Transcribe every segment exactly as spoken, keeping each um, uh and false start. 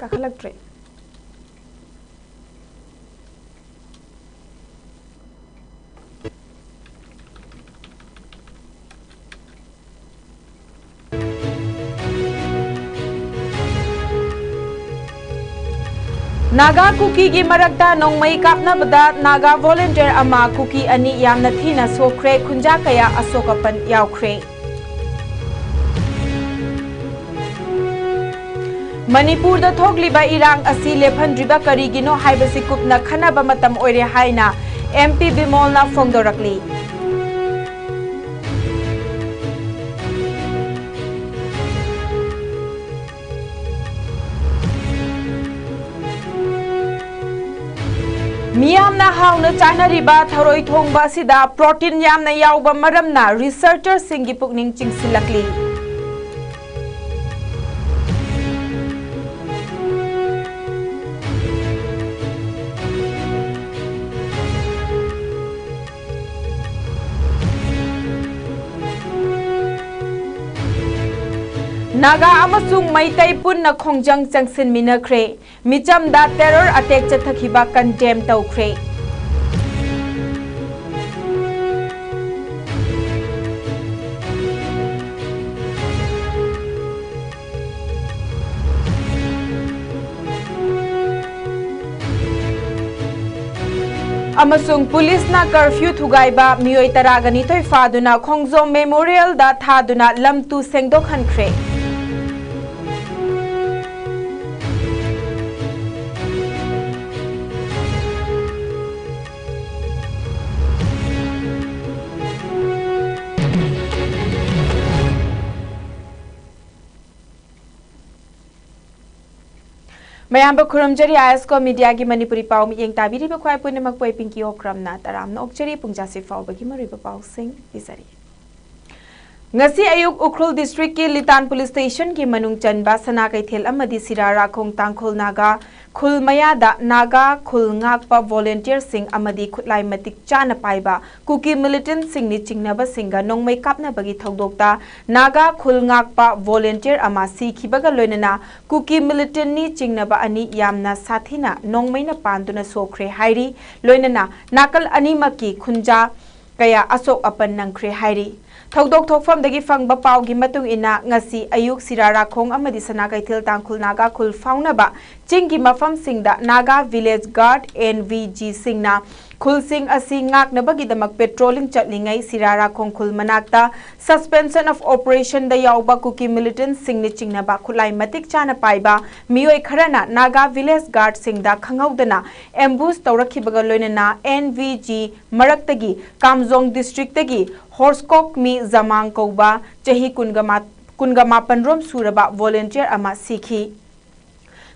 ꯀꯥꯈꯠꯂꯛꯇ꯭ꯔꯦ꯫ ꯅꯥꯒꯥ ꯀꯨꯀꯤꯒꯤ ꯃꯔꯛꯇ ꯅꯣꯡꯃꯩ ꯀꯥꯞꯅꯕꯗ ꯅꯥꯒꯥ ꯚꯣꯂꯨꯟꯇꯤꯌꯔ ꯑꯃ, ꯀꯨꯀꯤ ꯑꯅꯤ ꯌꯥꯝꯅ ꯊꯤꯅ ꯁꯣꯛꯈ꯭ꯔꯦ, ꯈꯨꯟꯖꯥ ꯀꯌꯥ ꯑꯁꯣꯛ ꯑꯄꯟ ꯌꯥꯎꯈ꯭ꯔꯦ꯫ ꯃꯅꯤꯄꯨꯔꯗ ꯊꯣꯛꯂꯤꯕ ꯏꯔꯥꯡ ꯑꯁꯤ ꯂꯦꯞꯍꯟꯗ꯭ꯔꯤꯕ ꯀꯔꯤꯒꯤꯅꯣ ꯍꯥꯏꯕꯁꯤ ꯀꯨꯞꯅ ꯈꯟꯅꯕ ꯃꯇꯝ ꯑꯣꯏꯔꯦ ꯍꯥꯏꯅ ꯑꯦꯝ ꯄꯤ ꯕꯤꯃꯣꯜꯅ ꯐꯣꯡꯗꯣꯔꯛꯂꯤ꯫ ꯃꯤꯌꯥꯝꯅ ꯍꯥꯎꯅ ꯆꯥꯅꯔꯤꯕ ꯊꯔꯣꯏ ꯊꯣꯡꯕ ꯑꯁꯤꯗ ꯄ꯭ꯔꯣꯇꯤꯟ ꯌꯥꯝꯅ ꯌꯥꯎꯕ ꯃꯔꯝꯅ ꯔꯤꯁꯔꯆꯔꯁꯤꯡꯒꯤ ꯄꯨꯛꯅꯤꯡ ꯆꯤꯡꯁꯤꯜꯂꯛꯂꯤ꯫ ꯅꯥꯒꯥ ꯑꯃꯁꯨꯡ ꯃꯩꯇꯩ ꯄꯨꯟꯅ ꯈꯣꯡꯖꯪ ꯆꯪꯁꯤꯟꯃꯤꯟꯅꯈ꯭ꯔꯦ꯫ ꯃꯤꯆꯝꯗ ꯇꯦꯔꯣꯔ ꯑꯦꯇꯦꯛ ꯆꯠꯊꯈꯤꯕ ꯀꯟꯗꯦꯝ ꯇꯧꯈ꯭ꯔꯦ꯫ ꯑꯃꯁꯨꯡ ꯄꯨꯂꯤꯁꯅ ꯀꯔꯐ꯭ꯌꯨ ꯊꯨꯒꯥꯏꯕ ꯃꯤꯑꯣꯏ ꯇꯔꯥꯒ ꯅꯤꯊꯣꯏ ꯐꯥꯗꯨꯅ ꯈꯣꯡꯖꯣꯝ ꯃꯦꯃꯣꯔꯤꯌꯦꯜꯗ ꯊꯥꯗꯨꯅ ꯂꯝ ꯇꯨ ꯁꯦꯡꯗꯣꯛꯍꯟꯈ꯭ꯔꯦ꯫ ꯃꯌꯥꯝꯕꯨ ꯈꯨꯔꯨꯝꯖꯔꯤ, ꯑꯥꯏ ꯑꯦꯁ ꯀꯣ ꯃꯤꯗꯤꯌꯥꯒꯤ ꯃꯅꯤꯄꯨꯔꯤ ꯄꯥꯎ ꯃꯤꯠꯌꯦꯡ ꯇꯥꯕꯤꯔꯤꯕ ꯈ꯭ꯋꯥꯏ ꯄꯨꯝꯅꯃꯛꯄꯨ ꯑꯩ ꯄꯤꯡꯀꯤ ꯑꯣꯀ꯭ꯔꯝꯅ ꯇꯔꯥꯝꯅ ꯑꯣꯛꯆꯔꯤ꯫ ꯄꯨꯡ ꯖꯥꯁꯤ ꯐꯥꯎꯕꯒꯤ ꯃꯔꯨꯑꯣꯏꯕ ꯄꯥꯎꯁꯤꯡ ꯄꯤꯖꯔꯤ꯫ ꯉꯁꯤ ꯑꯌꯨꯛ ꯎꯈ꯭ꯔꯨꯜ ꯗꯤꯁꯇ꯭ꯔꯤꯛꯀꯤ ꯂꯤꯇꯥꯟ ꯄꯨꯂꯤꯁ ꯁ꯭ꯇꯦꯁꯟꯒꯤ ꯃꯅꯨꯡ ꯆꯟꯕ ꯁꯅꯥ ꯀꯩꯊꯦꯜ ꯑꯃꯗꯤ ꯁꯤꯔꯥ ꯔꯥꯈꯣꯡ ꯇꯥꯡꯈꯨꯜ ꯅꯥꯒꯥ ꯈꯨꯜ ꯃꯌꯥꯗ ꯅꯥꯒꯥ ꯈꯨꯜ ꯉꯥꯛꯄ volunteerꯁꯤꯡ ꯑꯃꯗꯤ ꯈꯨꯠꯂꯥꯏ ꯃꯇꯤꯛ ꯆꯥꯅ ꯄꯥꯏꯕ ꯀꯨꯀꯤ militantꯁꯤꯡꯅꯤ ꯆꯤꯡꯅꯕꯁꯤꯡꯒ ꯅꯣꯡꯃꯩ ꯀꯥꯞꯅꯕꯒꯤ ꯊꯧꯗꯣꯛꯇ ꯅꯥꯒꯥ ꯈꯨꯜ ꯉꯥꯛꯄ volunteer ꯑꯃ ꯁꯤꯈꯤꯕꯒ ꯂꯣꯏꯅꯅ ꯀꯨꯀꯤ militantꯅꯤ ꯆꯤꯡꯅꯕ ꯑꯅꯤ ꯌꯥꯝꯅ ꯁꯥꯊꯤꯅ ꯅꯣꯡꯃꯩꯅ ꯄꯥꯟꯗꯨꯅ ꯁꯣꯛꯈ꯭ꯔꯦ ꯍꯥꯏꯔꯤ꯫ ꯂꯣꯏꯅꯅ ꯅꯥꯀꯜ ꯑꯅꯤꯃꯛꯀꯤ ꯈꯨꯟꯖꯥ ꯀꯌꯥ ꯑꯁꯣꯛ ꯑꯄꯟ ꯅꯪꯈ꯭ꯔꯦ ꯍꯥꯏꯔꯤ꯫ ꯊꯧꯗꯣꯛ ꯊꯣꯛꯐꯝꯗꯒꯤ ꯐꯪꯕ ꯄꯥꯎꯒꯤ ꯃꯇꯨꯡ ꯏꯟꯅ, ꯉꯁꯤ ꯑꯌꯨꯛ ꯁꯤꯔꯥꯔꯥꯈꯣꯡ ꯑꯃꯗꯤ ꯁꯅꯥ ꯀꯩꯊꯦꯜ ꯇꯥꯡꯈꯨꯜ ꯅꯥꯒꯥ ꯈꯨꯜ ꯐꯥꯎꯅꯕ ꯆꯤꯡꯒꯤ ꯃꯐꯝꯁꯤꯡꯗ Naga Village Guard, NVGꯁꯤꯡꯅ ꯈꯨꯜꯁꯤꯡ ꯑꯁꯤ ꯉꯥꯛꯅꯕꯒꯤꯗꯃꯛ patrolling ꯆꯠꯂꯤꯉꯩ ꯁꯤꯔꯥꯔꯥꯈꯣꯡ ꯈꯨꯜ ꯃꯅꯥꯛꯇ suspension of operationꯗ ꯌꯥꯎꯕ ꯀꯨꯀꯤ militantꯁꯤꯡꯅ ꯆꯤꯡꯅꯕ ꯈꯨꯠꯂꯥꯏ ꯃꯇꯤꯛ ꯆꯥꯅ ꯄꯥꯏꯕ ꯃꯤꯑꯣꯏ ꯈꯔꯅ Naga Village Guardꯁꯤꯡꯗ ꯈꯪꯍꯧꯗꯅ ambush ꯇꯧꯔꯛꯈꯤꯕꯒ ꯂꯣꯏꯅꯅ NVG ꯃꯔꯛꯇꯒꯤ ꯀꯥꯝꯖꯣꯡ districtꯇꯒꯤ ꯍꯣꯔꯁꯀꯣꯛ ꯃꯤ ꯖꯃꯥꯡ ꯀꯧꯕ ꯆꯍꯤ ꯀꯨꯟꯒ ꯃꯥ-, ꯀꯨꯟꯒ ꯃꯥꯄꯟ ꯔꯣꯝ ꯁꯨꯔꯕ volunteer ꯑꯃ ꯁꯤꯈꯤ꯫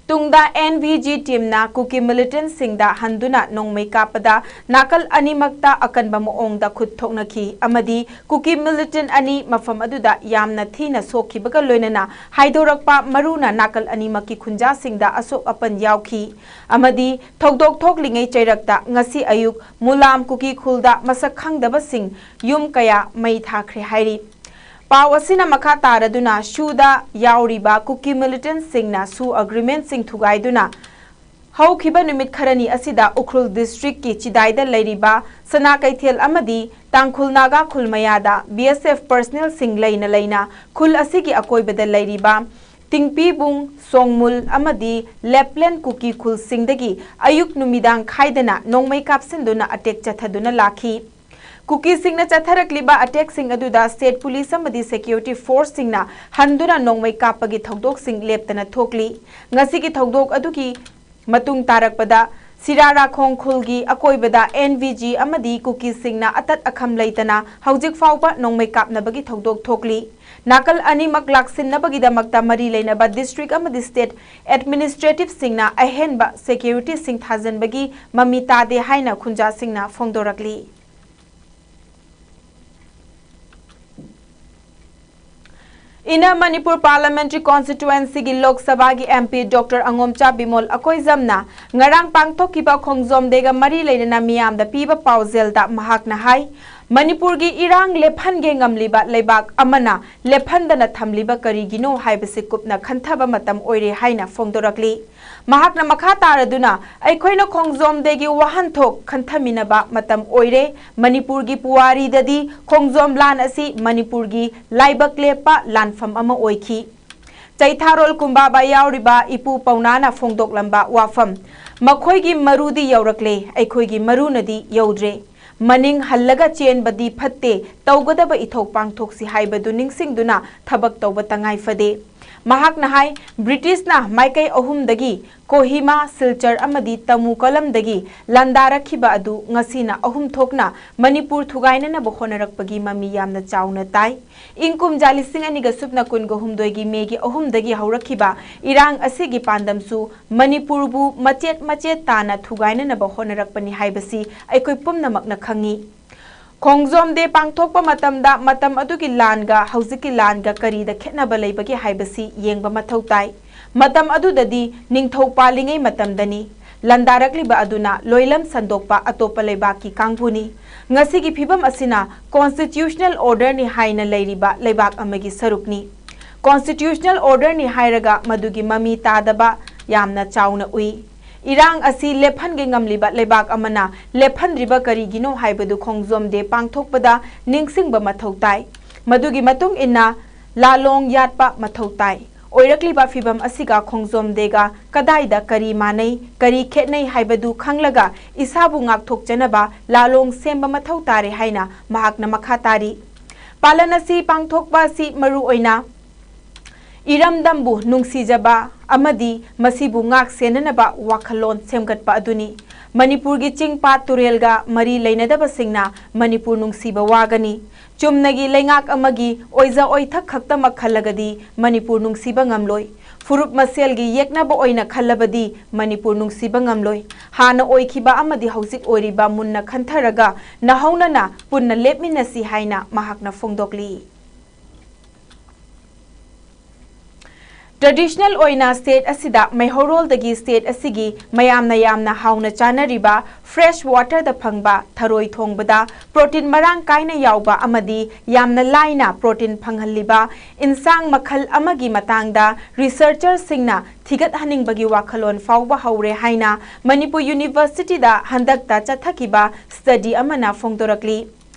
ꯇꯨꯡꯗ NVG teamꯅ ꯀꯨꯀꯤ militantꯁꯤꯡꯗ ꯍꯟꯗꯨꯅ ꯅꯣꯡꯃꯩ ꯀꯥꯞꯄꯗ ꯅꯥꯀꯜ ꯑꯅꯤꯃꯛꯇ ꯑꯀꯟꯕ ꯃꯑꯣꯡꯗ ꯈꯨꯠ ꯊꯣꯛꯅꯈꯤ ꯑꯃꯗꯤ ꯀꯨꯀꯤ militant ꯑꯅꯤ ꯃꯐꯝ ꯑꯗꯨꯗ ꯌꯥꯝꯅ ꯊꯤꯅ ꯁꯣꯛꯈꯤꯕꯒ ꯂꯣꯏꯅꯅ ꯍꯥꯏꯗꯣꯔꯛꯄ ꯃꯔꯨꯅ ꯅꯥꯀꯜ ꯑꯅꯤꯃꯛꯀꯤ ꯈꯨꯟꯖꯥꯁꯤꯡꯗ ꯑꯁꯣꯛ ꯑꯄꯟ ꯌꯥꯎꯈꯤ ꯑꯃꯗꯤ ꯊꯧꯗꯣꯛ ꯊꯣꯛꯂꯤꯉꯩ ꯆꯩꯔꯛꯇ ꯉꯁꯤ ꯑꯌꯨꯛ ꯃꯨꯂꯥꯝ ꯀꯨꯀꯤ ꯈꯨꯜꯗ ꯃꯁꯛ ꯈꯪꯗꯕꯁꯤꯡ ꯌꯨꯝ ꯀꯌꯥ ꯃꯩ ꯊꯥꯈ꯭ꯔꯦ ꯍꯥꯏꯔꯤ꯫ ꯄꯥꯎ ꯑꯁꯤꯅ ꯃꯈꯥ ꯇꯥꯔꯗꯨꯅ ꯁꯨꯗ ꯌꯥꯎꯔꯤꯕ ꯀꯨꯀꯤ militantꯁꯤꯡꯅ ꯁꯨ agreementꯁꯤꯡ ꯊꯨꯒꯥꯏꯗꯨꯅ ꯍꯧꯈꯤꯕ ꯅꯨꯃꯤꯠ ꯈꯔꯅꯤ ꯑꯁꯤꯗ ꯎꯈ꯭ꯔꯨꯜ districtꯀꯤ ꯆꯤꯗꯥꯏꯗ ꯂꯩꯔꯤꯕ ꯁꯅꯥ ꯀꯩꯊꯦꯜ ꯑꯃꯗꯤ ꯇꯥꯡꯈꯨꯜ ꯅꯥꯒꯥ ꯈꯨꯜ ꯃꯌꯥꯗ BSF personnelꯁꯤꯡ ꯂꯩꯅ ꯂꯩꯅ ꯈꯨꯜ ꯑꯁꯤꯒꯤ ꯑꯀꯣꯏꯕꯗ ꯂꯩꯔꯤꯕ ꯇꯤꯡꯄꯤꯕꯨꯡ, ꯁꯣꯡꯃꯨꯜ ꯑꯃꯗꯤ ꯂꯦꯞꯂꯦꯟ ꯀꯨꯀꯤ ꯈꯨꯜꯁꯤꯡꯗꯒꯤ ꯑꯌꯨꯛ ꯅꯨꯃꯤꯗꯥꯡ ꯈꯥꯏꯗꯅ ꯅꯣꯡꯃꯩ ꯀꯥꯞꯁꯤꯟꯗꯨꯅ attack ꯆꯠꯊꯗꯨꯅ ꯂꯥꯛꯈꯤ꯫ ꯀꯨꯀꯤꯁꯤꯡꯅ ꯆꯠꯊꯔꯛꯂꯤꯕ attackꯁꯤꯡ ꯑꯗꯨꯗ state police ꯑꯃꯗꯤ security forceꯁꯤꯡꯅ ꯍꯟꯗꯨꯅ ꯅꯣꯡꯃꯩ ꯀꯥꯞꯄꯒꯤ ꯊꯧꯗꯣꯛꯁꯤꯡ ꯂꯦꯞꯇꯅ ꯊꯣꯛꯂꯤ꯫ ꯉꯁꯤꯒꯤ ꯊꯧꯗꯣꯛ ꯑꯗꯨꯒꯤ ꯃꯇꯨꯡ ꯇꯥꯔꯛꯄꯗ ꯁꯤꯔꯥꯔꯥꯈꯣꯡ ꯈꯨꯜꯒꯤ ꯑꯀꯣꯏꯕꯗ NVG ꯑꯃꯗꯤ ꯀꯨꯀꯤꯁꯤꯡꯅ ꯑꯇꯠ ꯑꯈꯝ ꯂꯩꯇꯅ ꯍꯧꯖꯤꯛ ꯐꯥꯎꯕ ꯅꯣꯡꯃꯩ ꯀꯥꯞꯅꯕꯒꯤ ꯊꯧꯗꯣꯛ ꯊꯣꯛꯂꯤ꯫ ꯅꯥꯀꯜ ꯑꯅꯤꯃꯛ ꯂꯥꯛꯁꯤꯟꯅꯕꯒꯤꯗꯃꯛꯇ ꯃꯔꯤ ꯂꯩꯅꯕ district ꯑꯃꯗꯤ state administrativeꯁꯤꯡꯅ ꯑꯍꯦꯟꯕ securityꯁꯤꯡ ꯊꯥꯖꯤꯟꯕꯒꯤ ꯃꯃꯤ ꯇꯥꯗꯦ ꯍꯥꯏꯅ ꯈꯨꯟꯖꯥꯁꯤꯡꯅ ꯐꯣꯡꯗꯣꯔꯛꯂꯤ꯫ ꯏꯟꯅ ꯃꯅꯤꯄꯨꯔ ꯄꯥꯔꯂꯥꯃꯦꯟꯇꯔꯤ ꯀꯣꯟꯁꯇꯤꯇ꯭ꯋꯦꯟꯁꯤꯒꯤ ꯂꯣꯛ ꯁꯚꯥꯒꯤ ꯑꯦꯝ ꯄꯤ ꯗꯣꯛꯇꯔ ꯑꯉꯣꯝꯆꯥ ꯕꯤꯃꯣꯜ ꯑꯀꯣꯏꯖꯝꯅ ꯉꯔꯥꯡ ꯄꯥꯡꯊꯣꯛꯈꯤꯕ ꯈꯣꯡꯖꯣꯝ ꯗꯦꯒ ꯃꯔꯤ ꯂꯩꯅꯅ ꯃꯤꯌꯥꯝꯗ ꯄꯤꯕ ꯄꯥꯎꯖꯦꯜꯗ ꯃꯍꯥꯛꯅ ꯍꯥꯏ, ꯃꯅꯤꯄꯨꯔꯒꯤ ꯏꯔꯥꯡ ꯂꯦꯞꯍꯟꯒꯦ ꯉꯝꯂꯤꯕ ꯂꯩꯕꯥꯛ ꯑꯃꯅ ꯂꯦꯞꯍꯟꯗꯅ ꯊꯝꯂꯤꯕ ꯀꯔꯤꯒꯤꯅꯣ ꯍꯥꯏꯕꯁꯤ ꯀꯨꯞꯅ ꯈꯟꯊꯕ ꯃꯇꯝ ꯑꯣꯏꯔꯦ ꯍꯥꯏꯅ ꯐꯣꯡꯗꯣꯔꯛꯂꯤ꯫ ꯃꯍꯥꯛꯅ ꯃꯈꯥ ꯇꯥꯔꯗꯨꯅ, ꯑꯩꯈꯣꯏꯅ ꯈꯣꯡꯖꯣꯝ ꯗꯦꯒꯤ ꯋꯥꯍꯟꯊꯣꯛ ꯈꯟꯊꯃꯤꯟꯅꯕ ꯃꯇꯝ ꯑꯣꯏꯔꯦ꯫ ꯃꯅꯤꯄꯨꯔꯒꯤ ꯄꯨꯋꯥꯔꯤꯗꯗꯤ ꯈꯣꯡꯖꯣꯝ ꯂꯥꯟ ꯑꯁꯤ ꯃꯅꯤꯄꯨꯔꯒꯤ ꯂꯥꯏꯕꯛ ꯂꯦꯞꯄ ꯂꯥꯟꯐꯝ ꯑꯃ ꯑꯣꯏꯈꯤ꯫ ꯆꯩꯊꯥꯔꯣꯜ ꯀꯨꯝꯕꯥꯕ ꯌꯥꯎꯔꯤꯕ ꯏꯄꯨ ꯄꯧꯅꯥꯅ ꯐꯣꯡꯗꯣꯛꯂꯝꯕ ꯋꯥꯐꯝ, ꯃꯈꯣꯏꯒꯤ ꯃꯔꯨꯗꯤ ꯌꯧꯔꯛꯂꯦ, ꯑꯩꯈꯣꯏꯒꯤ ꯃꯔꯨꯅꯗꯤ ꯌꯧꯗ꯭ꯔꯦ꯫ ꯃꯅꯤꯡ ꯍꯜꯂꯒ ꯆꯦꯟꯕꯗꯤ ꯐꯠꯇꯦ, ꯇꯧꯒꯗꯕ ꯏꯊꯧ ꯄꯥꯡꯊꯣꯛꯁꯤ ꯍꯥꯏꯕꯗꯨ ꯅꯤꯡꯁꯤꯡꯗꯨꯅ ꯊꯕꯛ ꯇꯧꯕ ꯇꯉꯥꯏ ꯐꯗꯦ꯫ ꯃꯍꯥꯛꯅ ꯍꯥꯏ, ꯕ꯭ꯔꯤꯇꯤꯁꯅ ꯃꯥꯏꯀꯩ ꯑꯍꯨꯝꯗꯒꯤ, ꯀꯣꯍꯤꯃꯥ, ꯁꯤꯜꯆꯔ ꯑꯃꯗꯤ ꯇꯃꯨ ꯀꯂꯝꯗꯒꯤ ꯂꯥꯟꯗꯥꯔꯛꯈꯤꯕ ꯑꯗꯨ ꯉꯁꯤꯅ ꯑꯍꯨꯝ ꯊꯣꯛꯅ ꯃꯅꯤꯄꯨꯔ ꯊꯨꯒꯥꯏꯅꯅꯕ ꯍꯣꯠꯅꯔꯛꯄꯒꯤ ꯃꯃꯤ ꯌꯥꯝꯅ ꯆꯥꯎꯅ ꯇꯥꯏ꯫ ꯏꯪ ꯀꯨꯝꯖꯥ ꯂꯤꯁꯤꯡ ꯑꯅꯤꯒ ꯁꯨꯞꯅ ꯀꯨꯟꯒ ꯍꯨꯝꯗꯣꯏꯒꯤ ꯃꯦꯒꯤ ꯑꯍꯨꯝꯗꯒꯤ ꯍꯧꯔꯛꯈꯤꯕ ꯏꯔꯥꯡ ꯑꯁꯤꯒꯤ ꯄꯥꯟꯗꯝꯁꯨ ꯃꯅꯤꯄꯨꯔꯕꯨ ꯃꯆꯦꯠ ꯃꯆꯦꯠ ꯇꯥꯅ ꯊꯨꯒꯥꯏꯅꯅꯕ ꯍꯣꯠꯅꯔꯛꯄꯅꯤ ꯍꯥꯏꯕꯁꯤ ꯑꯩꯈꯣꯏ ꯄꯨꯝꯅꯃꯛꯅ ꯈꯪꯏ꯫ ꯈꯣꯡꯖꯣꯝ ꯗꯦ ꯄꯥꯡꯊꯣꯛꯄ ꯃꯇꯝꯗ ꯃꯇꯝ ꯑꯗꯨꯒꯤ ꯂꯥꯟꯒ ꯍꯧꯖꯤꯛꯀꯤ ꯂꯥꯟꯒ ꯀꯔꯤꯗ ꯈꯦꯠꯅꯕ ꯂꯩꯕꯒꯦ ꯍꯥꯏꯕꯁꯤ ꯌꯦꯡꯕ ꯃꯊꯧ ꯇꯥꯏ꯫ ꯃꯇꯝ ꯑꯗꯨꯗꯗꯤ ꯅꯤꯡꯊꯧ ꯄꯥꯜꯂꯤꯉꯩ ꯃꯇꯝꯗꯅꯤ꯫ ꯂꯥꯟꯗꯥꯔꯛꯂꯤꯕ ꯑꯗꯨꯅ ꯂꯣꯏꯂꯝ ꯁꯟꯗꯣꯛꯄ ꯑꯇꯣꯞꯄ ꯂꯩꯕꯥꯛꯀꯤ ꯀꯥꯡꯕꯨꯅꯤ꯫ ꯉꯁꯤꯒꯤ ꯐꯤꯕꯝ ꯑꯁꯤꯅ constitutional orderꯅꯤ ꯍꯥꯏꯅ ꯂꯩꯔꯤꯕ ꯂꯩꯕꯥꯛ ꯑꯃꯒꯤ ꯁꯔꯨꯛꯅꯤ꯫ Constitutional orderꯅꯤ ꯍꯥꯏꯔꯒ ꯃꯗꯨꯒꯤ ꯃꯃꯤ ꯇꯥꯗꯕ ꯌꯥꯝꯅ ꯆꯥꯎꯅ ꯎꯏ꯫ ꯏꯔꯥꯡ ꯑꯁꯤ ꯂꯦꯞꯍꯟꯒꯦ ꯉꯝꯂꯤꯕ ꯂꯩꯕꯥꯛ ꯑꯃꯅ ꯂꯦꯞꯍꯟꯗ꯭ꯔꯤꯕ ꯀꯔꯤꯒꯤꯅꯣ ꯍꯥꯏꯕꯗꯨ ꯈꯣꯡꯖꯣꯝ ꯗꯦ ꯄꯥꯡꯊꯣꯛꯄꯗ ꯅꯤꯡꯁꯤꯡꯕ ꯃꯊꯧ ꯇꯥꯏ꯫ ꯃꯗꯨꯒꯤ ꯃꯇꯨꯡ ꯏꯟꯅ ꯂꯥꯂꯣꯡ ꯌꯥꯠꯄ ꯃꯊꯧ ꯇꯥꯏ꯫ ꯑꯣꯏꯔꯛꯂꯤꯕ ꯐꯤꯕꯝ ꯑꯁꯤꯒ ꯈꯣꯡꯖꯣꯝ ꯗꯦꯒ ꯀꯗꯥꯏꯗ ꯀꯔꯤ ꯃꯥꯟꯅꯩ, ꯀꯔꯤ ꯈꯦꯠꯅꯩ ꯍꯥꯏꯕꯗꯨ ꯈꯪꯂꯒ ꯏꯁꯥꯕꯨ ꯉꯥꯛꯊꯣꯛꯆꯅꯕ ꯂꯥꯂꯣꯡ ꯁꯦꯝꯕ ꯃꯊꯧ ꯇꯥꯔꯦ ꯍꯥꯏꯅ ꯃꯍꯥꯛꯅ ꯃꯈꯥ ꯇꯥꯔꯤ꯫ ꯄꯥꯂꯟ ꯑꯁꯤ ꯄꯥꯡꯊꯣꯛꯄ ꯑꯁꯤ ꯃꯔꯨꯑꯣꯏꯅ ꯏꯔꯝꯗꯝꯕꯨ ꯅꯨꯡꯁꯤꯖꯕ ꯑꯃꯗꯤ ꯃꯁꯤꯕꯨ ꯉꯥꯛ ꯁꯦꯟꯅꯅꯕ ꯋꯥꯈꯜꯂꯣꯟ ꯁꯦꯝꯒꯠꯄ ꯑꯗꯨꯅꯤ꯫ ꯃꯅꯤꯄꯨꯔꯒꯤ ꯆꯤꯡ ꯄꯥꯠ ꯇꯨꯔꯦꯜꯒ ꯃꯔꯤ ꯂꯩꯅꯗꯕꯁꯤꯡꯅ ꯃꯅꯤꯄꯨꯔ ꯅꯨꯡꯁꯤꯕ ꯋꯥꯒꯅꯤ꯫ ꯆꯨꯝꯅꯒꯤ ꯂꯩꯉꯥꯛ ꯑꯃꯒꯤ ꯑꯣꯏꯖ ꯑꯣꯏꯊꯛ ꯈꯛꯇꯃꯛ ꯈꯜꯂꯒꯗꯤ ꯃꯅꯤꯄꯨꯔ ꯅꯨꯡꯁꯤꯕ ꯉꯝꯂꯣꯏ꯫ ꯐꯨꯔꯨꯞ ꯃꯁꯦꯜꯒꯤ ꯌꯦꯛꯅꯕ ꯑꯣꯏꯅ ꯈꯜꯂꯕꯗꯤ ꯃꯅꯤꯄꯨꯔ ꯅꯨꯡꯁꯤꯕ ꯉꯝꯂꯣꯏ꯫ ꯍꯥꯟꯅ ꯑꯣꯏꯈꯤꯕ ꯑꯃꯗꯤ ꯍꯧꯖꯤꯛ ꯑꯣꯏꯔꯤꯕ ꯃꯨꯟꯅ ꯈꯟꯊꯔꯒ ꯅꯍꯧꯅꯅ ꯄꯨꯟꯅ ꯂꯦꯞꯃꯤꯟꯅꯁꯤ ꯍꯥꯏꯅ ꯃꯍꯥꯛꯅ ꯐꯣꯡꯗꯣꯛꯂꯤ꯫ Traditional ꯑꯣꯏꯅ state ꯑꯁꯤꯗ ꯃꯩꯍꯧꯔꯣꯜꯗꯒꯤ state ꯑꯁꯤꯒꯤ ꯃꯌꯥꯝꯅ ꯌꯥꯝꯅ ꯍꯥꯎꯅ ꯆꯥꯅꯔꯤꯕ fresh waterꯗ ꯐꯪꯕ ꯊꯔꯣꯏ ꯊꯣꯡꯕꯗ protein ꯃꯔꯥꯡ ꯀꯥꯏꯅ ꯌꯥꯎꯕ ꯑꯃꯗꯤ ꯌꯥꯝꯅ ꯂꯥꯏꯅ protein ꯐꯪꯍꯜꯂꯤꯕ ꯏꯟꯁꯥꯡ ꯃꯈꯜ ꯑꯃꯒꯤ ꯃꯇꯥꯡꯗ researcherꯁꯤꯡꯅ ꯊꯤꯒꯠꯍꯟꯅꯤꯡꯕꯒꯤ ꯋꯥꯈꯜꯂꯣꯟ ꯐꯥꯎꯕ ꯍꯧꯔꯦ ꯍꯥꯏꯅ ꯃꯅꯤꯄꯨꯔ Universityꯗ ꯍꯟꯗꯛꯇ ꯆꯠꯊꯈꯤꯕ study ꯑꯃꯅ ꯐꯣꯡꯗꯣꯔꯛꯂꯤ꯫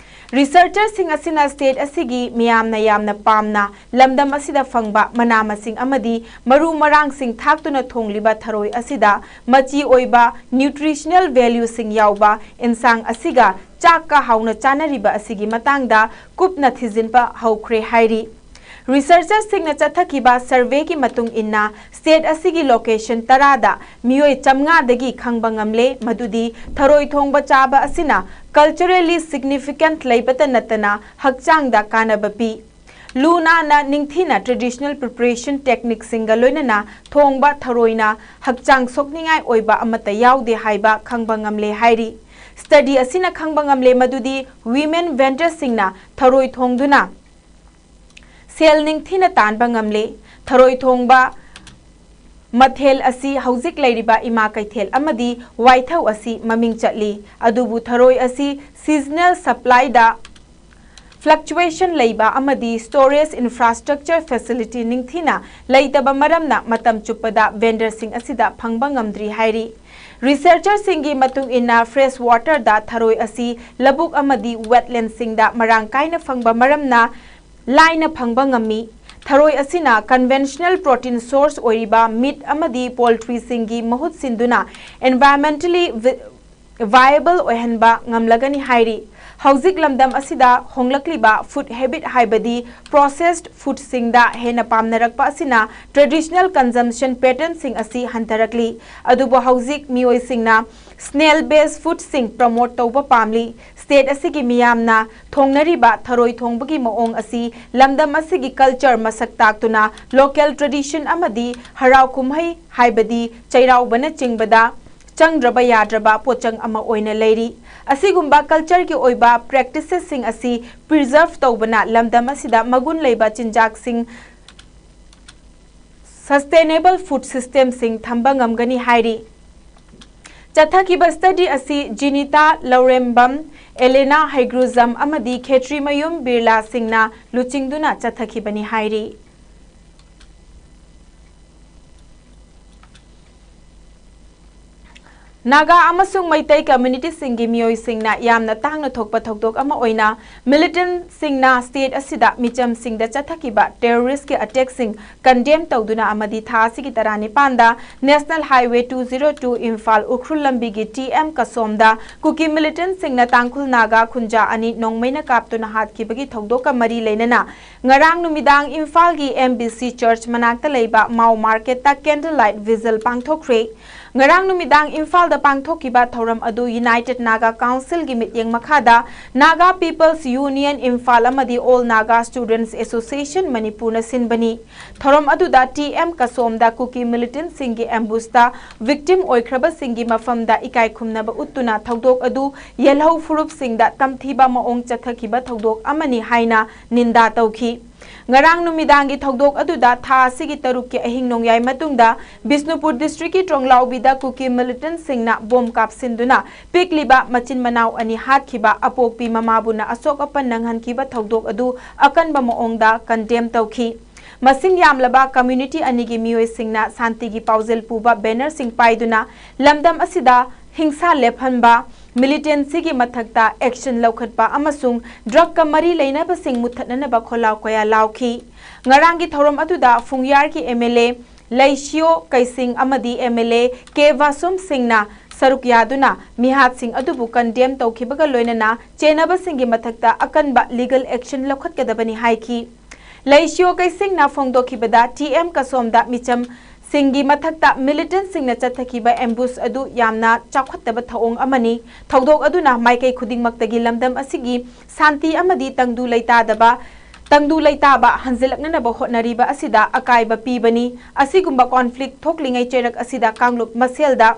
Researcherꯁꯤꯡ ꯑꯁꯤꯅ state ꯑꯁꯤꯒꯤ ꯃꯤꯌꯥꯝꯅ ꯌꯥꯝꯅ ꯄꯥꯝꯅ ꯂꯝꯗꯝ ꯑꯁꯤꯗ ꯐꯪꯕ ꯃꯅꯥ ꯃꯁꯤꯡ ꯑꯃꯗꯤ ꯃꯔꯨ ꯃꯔꯥꯡꯁꯤꯡ ꯊꯥꯛꯇꯨꯅ ꯊꯣꯡꯂꯤꯕ ꯊꯔꯣꯏ ꯑꯁꯤꯗ ꯃꯆꯤ ꯑꯣꯏꯕ nutritional valueꯁꯤꯡ ꯌꯥꯎꯕ ꯏꯟꯁꯥꯡ ꯑꯁꯤꯒ ꯆꯥꯛꯀ ꯍꯥꯎꯅ ꯆꯥꯅꯔꯤꯕ ꯑꯁꯤꯒꯤ ꯃꯇꯥꯡꯗ ꯀꯨꯞꯅ ꯊꯤꯖꯤꯟꯕ ꯍꯧꯈ꯭ꯔꯦ ꯍꯥꯏꯔꯤ꯫ Researcherꯁꯤꯡꯅ ꯆꯠꯊꯈꯤꯕ surveyꯒꯤ ꯃꯇꯨꯡ ꯏꯟꯅ state ꯑꯁꯤꯒꯤ location ꯇꯔꯥꯗ ꯃꯤꯑꯣꯏ ꯆꯥꯝꯃꯉꯥꯗꯒꯤ ꯈꯪꯕ ꯉꯝꯂꯦ ꯃꯗꯨꯗꯤ ꯊꯔꯣꯏ ꯊꯣꯡꯕ ꯆꯥꯕ ꯑꯁꯤꯅ culturally significant ꯂꯩꯕꯇ ꯅꯠꯇꯅ ꯍꯛꯆꯥꯡꯗ ꯀꯥꯟꯅꯕ ꯄꯤ꯫ ꯂꯨ ꯅꯥꯟꯅ ꯅꯤꯡꯊꯤꯅ traditional preparation techniqueꯁꯤꯡꯒ ꯂꯣꯏꯅꯅ ꯊꯣꯡꯕ ꯊꯔꯣꯏꯅ ꯍꯛꯆꯥꯡ ꯁꯣꯛꯅꯤꯡꯉꯥꯏ ꯑꯣꯏꯕ ꯑꯃꯠꯇ ꯌꯥꯎꯗꯦ ꯍꯥꯏꯕ ꯈꯪꯕ ꯉꯝꯂꯦ ꯍꯥꯏꯔꯤ꯫ Study ꯑꯁꯤꯅ ꯈꯪꯕ ꯉꯝꯂꯦ ꯃꯗꯨꯗꯤ women vendorꯁꯤꯡꯅ ꯊꯔꯣꯏ ꯊꯣꯡꯗꯨꯅ ꯁꯦꯜ ꯅꯤꯡꯊꯤꯅ ꯇꯥꯟꯕ ꯉꯝꯂꯦ꯫ ꯊꯔꯣꯏ ꯊꯣꯡꯕ ꯃꯊꯦꯜ ꯑꯁꯤ ꯍꯧꯖꯤꯛ ꯂꯩꯔꯤꯕ ꯏꯃꯥ ꯀꯩꯊꯦꯜ ꯑꯃꯗꯤ ꯋꯥꯏꯊꯧ ꯑꯁꯤ ꯃꯃꯤꯡ ꯆꯠꯂꯤ꯫ ꯑꯗꯨꯕꯨ ꯊꯔꯣꯏ ꯑꯁꯤ seasonal supplyꯗ fluctuation ꯂꯩꯕ ꯑꯃꯗꯤ storage infrastructure facility ꯅꯤꯡꯊꯤꯅ ꯂꯩꯇꯕ ꯃꯔꯝꯅ ꯃꯇꯝ ꯆꯨꯞꯄꯗ vendorꯁꯤꯡ ꯑꯁꯤꯗ ꯐꯪꯕ ꯉꯝꯗ꯭ꯔꯤ ꯍꯥꯏꯔꯤ꯫ Researcherꯁꯤꯡꯒꯤ ꯃꯇꯨꯡ ꯏꯟꯅ fresh waterꯗ ꯊꯔꯣꯏ ꯑꯁꯤ ꯂꯧꯕꯨꯛ ꯑꯃꯗꯤ wetlandꯁꯤꯡꯗ ꯃꯔꯥꯡ ꯀꯥꯏꯅ ꯐꯪꯕ ꯃꯔꯝꯅ ꯂꯥꯏꯅ ꯐꯪꯕ ꯉꯝꯃꯤ꯫ ꯊꯔꯣꯏ ꯑꯁꯤꯅ conventional protein source ꯑꯣꯏꯔꯤꯕ meat ꯑꯃꯗꯤ poultryꯁꯤꯡꯒꯤ ꯃꯍꯨꯠ ꯁꯤꯟꯗꯨꯅ environmentally vi-, viable ꯑꯣꯏꯍꯟꯕ ꯉꯝꯂꯒꯅꯤ ꯍꯥꯏꯔꯤ꯫ ꯍꯧꯖꯤꯛ ꯂꯝꯗꯝ ꯑꯁꯤꯗ ꯍꯣꯡꯂꯛꯂꯤꯕ food habit ꯍꯥꯏꯕꯗꯤ processed foodꯁꯤꯡꯗ ꯍꯦꯟꯅ ꯄꯥꯝꯅꯔꯛꯄ ꯑꯁꯤꯅ traditional consumption patternꯁꯤꯡ ꯑꯁꯤ ꯍꯟꯊꯔꯛꯂꯤ꯫ ꯑꯗꯨꯕꯨ ꯍꯧꯖꯤꯛ ꯃꯤꯑꯣꯏꯁꯤꯡꯅ snail based foodꯁꯤꯡ promote ꯇꯧꯕ ꯄꯥꯝꯂꯤ꯫ State ꯑꯁꯤꯒꯤ ꯃꯤꯌꯥꯝꯅ ꯊꯣꯡꯅꯔꯤꯕ ꯊꯔꯣꯏ ꯊꯣꯡꯕꯒꯤ ꯃꯑꯣꯡ ꯑꯁꯤ ꯂꯝꯗꯝ ꯑꯁꯤꯒꯤ culture ꯃꯁꯛ ꯇꯥꯛꯇꯨꯅ local tradition ꯑꯃꯗꯤ ꯍꯔꯥꯎ ꯀꯨꯝꯍꯩ ꯍꯥꯏꯕꯗꯤ ꯆꯩꯔꯥꯎꯕꯅꯆꯤꯡꯕꯗ ꯆꯪꯗ꯭ꯔꯕ ꯌꯥꯗ꯭ꯔꯕ ꯄꯣꯠꯆꯪ ꯑꯃ ꯑꯣꯏꯅ ꯂꯩꯔꯤ꯫ ꯑꯁꯤꯒꯨꯝꯕ cultureꯒꯤ ꯑꯣꯏꯕ practicesꯁꯤꯡ ꯑꯁꯤ preserve ꯇꯧꯕꯅ ꯂꯝꯗꯝ ꯑꯁꯤꯗ ꯃꯒꯨꯟ ꯂꯩꯕ ꯆꯤꯟꯖꯥꯛꯁꯤꯡ sustainable food systemꯁꯤꯡ ꯊꯝꯕ ꯉꯝꯒꯅꯤ ꯍꯥꯏꯔꯤ꯫ ꯆꯠꯊꯈꯤꯕ study ꯑꯁꯤ ꯖꯤꯅꯤꯇꯥ ꯂꯧꯔꯦꯝꯕꯝ, ꯑꯦꯂꯦꯅꯥ ꯍꯩꯒ꯭ꯔꯨꯖꯝ ꯑꯃꯗꯤ ꯈꯦꯇ꯭ꯔꯤꯃꯌꯨꯝ ꯕꯤꯔꯂꯥꯁꯤꯡꯅ ꯂꯨꯆꯤꯡꯗꯨꯅ ꯆꯠꯊꯈꯤꯕꯅꯤ ꯍꯥꯏꯔꯤ꯫ ꯅꯥꯒꯥ ꯑꯃꯁꯨꯡ ꯃꯩꯇꯩ communityꯁꯤꯡꯒꯤ ꯃꯤꯑꯣꯏꯁꯤꯡꯅ ꯌꯥꯝꯅ ꯇꯥꯡꯅ ꯊꯣꯛꯄ ꯊꯧꯗꯣꯛ ꯑꯃ ꯑꯣꯏꯅ militantꯁꯤꯡꯅ state ꯑꯁꯤꯗ ꯃꯤꯆꯝꯁꯤꯡꯗ ꯆꯠꯊꯈꯤꯕ terroristꯀꯤ attackꯁꯤꯡ condemn ꯇꯧꯗꯨꯅ ꯑꯃꯗꯤ ꯊꯥ ꯑꯁꯤꯒꯤ ꯇꯔꯥꯅꯤꯄꯥꯟꯗ National Highway two zero two Imphal Ukhrul ꯂꯝꯕꯤꯒꯤ T M ꯀꯁꯣꯝꯗ ꯀꯨꯀꯤ militantꯁꯤꯡꯅ ꯇꯥꯡꯈꯨꯜ ꯅꯥꯒꯥ ꯈꯨꯟꯖꯥ ꯑꯅꯤ ꯅꯣꯡꯃꯩꯅ ꯀꯥꯞꯇꯨꯅ ꯍꯥꯠꯈꯤꯕꯒꯤ ꯊꯧꯗꯣꯛꯀ ꯃꯔꯤ ꯂꯩꯅꯅ ꯉꯔꯥꯡ ꯅꯨꯃꯤꯗꯥꯡ ꯏꯝꯐꯥꯜꯒꯤ M B C church ꯃꯅꯥꯛꯇ ꯂꯩꯕ ꯃꯥꯎ marketꯇ candle light vigil ꯄꯥꯡꯊꯣꯛꯈ꯭ꯔꯦ꯫ ꯉꯔꯥꯡ ꯅꯨꯃꯤꯗꯥꯡ ꯏꯝꯐꯥꯜꯗ ꯄꯥꯡꯊꯣꯛꯈꯤꯕ ꯊꯧꯔꯝ ꯑꯗꯨ United Naga Councilꯒꯤ ꯃꯤꯠꯌꯦꯡ ꯃꯈꯥꯗ Naga People's Union ꯏꯝꯐꯥꯜ ꯑꯃꯗꯤ All Naga Students Association ꯃꯅꯤꯄꯨꯔꯅ ꯁꯤꯟꯕꯅꯤ꯫ ꯊꯧꯔꯝ ꯑꯗꯨꯗ T M ꯀꯁꯣꯝꯗ ꯀꯨꯀꯤ militantꯁꯤꯡꯒꯤ ambushꯇ victim ꯑꯣꯏꯈ꯭ꯔꯕꯁꯤꯡꯒꯤ ꯃꯐꯝꯗ ꯏꯀꯥꯏ ꯈꯨꯝꯅꯕ ꯎꯠꯇꯨꯅ ꯊꯧꯗꯣꯛ ꯑꯗꯨ ꯌꯦꯜꯍꯧ ꯐꯨꯔꯨꯞꯁꯤꯡꯗ ꯇꯝꯊꯤꯕ ꯃꯑꯣꯡ ꯆꯠꯊꯈꯤꯕ ꯊꯧꯗꯣꯛ ꯑꯃꯅꯤ ꯍꯥꯏꯅ ꯅꯤꯟꯗꯥ ꯇꯧꯈꯤ꯫ ꯉꯔꯥꯡ ꯅꯨꯃꯤꯗꯥꯡꯒꯤ ꯊꯧꯗꯣꯛ ꯑꯗꯨꯗ ꯊꯥ ꯑꯁꯤꯒꯤ ꯇꯔꯨꯛꯀꯤ ꯑꯍꯤꯡ ꯅꯣꯡꯌꯥꯏ ꯃꯇꯨꯡꯗ ꯕꯤꯁꯅꯨꯄꯨꯔ districtꯀꯤ ꯇ꯭ꯔꯣꯡꯂꯥꯎꯕꯤꯗ ꯀꯨꯀꯤ militantꯁꯤꯡꯅ bomb ꯀꯥꯞꯁꯤꯟꯗꯨꯅ ꯄꯤꯛꯂꯤꯕ ꯃꯆꯤꯟ ꯃꯅꯥꯎ ꯑꯅꯤ ꯍꯥꯠꯈꯤꯕ, ꯑꯄꯣꯛꯄꯤ ꯃꯃꯥꯕꯨꯅ ꯑꯁꯣꯛ ꯑꯄꯟ ꯅꯪꯍꯟꯈꯤꯕ ꯊꯧꯗꯣꯛ ꯑꯗꯨ ꯑꯀꯟꯕ ꯃꯑꯣꯡꯗ condemn ꯇꯧꯈꯤ꯫ ꯃꯁꯤꯡ ꯌꯥꯝꯂꯕ community ꯑꯅꯤꯒꯤ ꯃꯤꯑꯣꯏꯁꯤꯡꯅ ꯁꯥꯟꯇꯤꯒꯤ ꯄꯥꯎꯖꯦꯜ ꯄꯨꯕ bannerꯁꯤꯡ ꯄꯥꯏꯗꯨꯅ ꯂꯝꯗꯝ ꯑꯁꯤꯗ ꯍꯤꯡꯁꯥ ꯂꯦꯞꯍꯟꯕ, militantꯁꯤꯒꯤ ꯃꯊꯛꯇ action ꯂꯧꯈꯠꯄ ꯑꯃꯁꯨꯡ drugꯀ ꯃꯔꯤ ꯂꯩꯅꯕꯁꯤꯡ ꯃꯨꯠꯊꯠꯅꯅꯕ ꯈꯣꯜꯂꯥꯎ ꯀꯌꯥ ꯂꯥꯎꯈꯤ꯫ ꯉꯔꯥꯡꯒꯤ ꯊꯧꯔꯝ ꯑꯗꯨꯗ ꯐꯨꯡꯌꯥꯔꯒꯤ M L A ꯂꯩꯁꯤꯌꯣ ꯀꯩꯁꯤꯡ ꯑꯃꯗꯤ M L A ꯀꯦ ꯚꯥꯁꯨꯝ ꯁꯤꯡꯅ ꯁꯔꯨꯛ ꯌꯥꯗꯨꯅ ꯃꯤꯍꯥꯠꯁꯤꯡ ꯑꯗꯨꯕꯨ condemn ꯇꯧꯈꯤꯕꯒ ꯂꯣꯏꯅꯅ ꯆꯦꯟꯅꯕꯁꯤꯡꯒꯤ ꯃꯊꯛꯇ ꯑꯀꯟꯕ legal action ꯂꯧꯈꯠꯀꯗꯕꯅꯤ ꯍꯥꯏꯈꯤ꯫ ꯂꯩꯁꯤꯌꯣ ꯀꯩꯁꯤꯡꯅ ꯐꯣꯡꯗꯣꯛꯈꯤꯕꯗ T M ꯀꯁꯣꯝꯗ ꯃꯤꯆꯝꯁꯤꯡꯒꯤ ꯃꯊꯛꯇ militantꯁꯤꯡꯅ ꯆꯠꯊꯈꯤꯕ ambush ꯑꯗꯨ ꯌꯥꯝꯅ ꯆꯥꯎꯈꯠꯇꯕ ꯊꯧꯑꯣꯡ ꯑꯃꯅꯤ꯫ ꯊꯧꯗꯣꯛ ꯑꯗꯨꯅ ꯃꯥꯏꯀꯩ ꯈꯨꯗꯤꯡꯃꯛꯇꯒꯤ ꯂꯝꯗꯝ ꯑꯁꯤꯒꯤ ꯁꯥꯟꯇꯤ ꯑꯃꯗꯤ ꯇꯪꯗꯨ ꯂꯩꯇꯥꯗꯕ, ꯇꯪꯗꯨ ꯂꯩꯇꯥꯕ ꯍꯟꯖꯤꯜꯂꯛꯅꯅꯕ ꯍꯣꯠꯅꯔꯤꯕ ꯑꯁꯤꯗ ꯑꯀꯥꯏꯕ ꯄꯤꯕꯅꯤ꯫ ꯑꯁꯤꯒꯨꯝꯕ conflict ꯊꯣꯛꯂꯤꯉꯩ ꯆꯩꯔꯛ ꯑꯁꯤꯗ ꯀꯥꯡꯂꯨꯞ ꯃꯁꯦꯜꯗ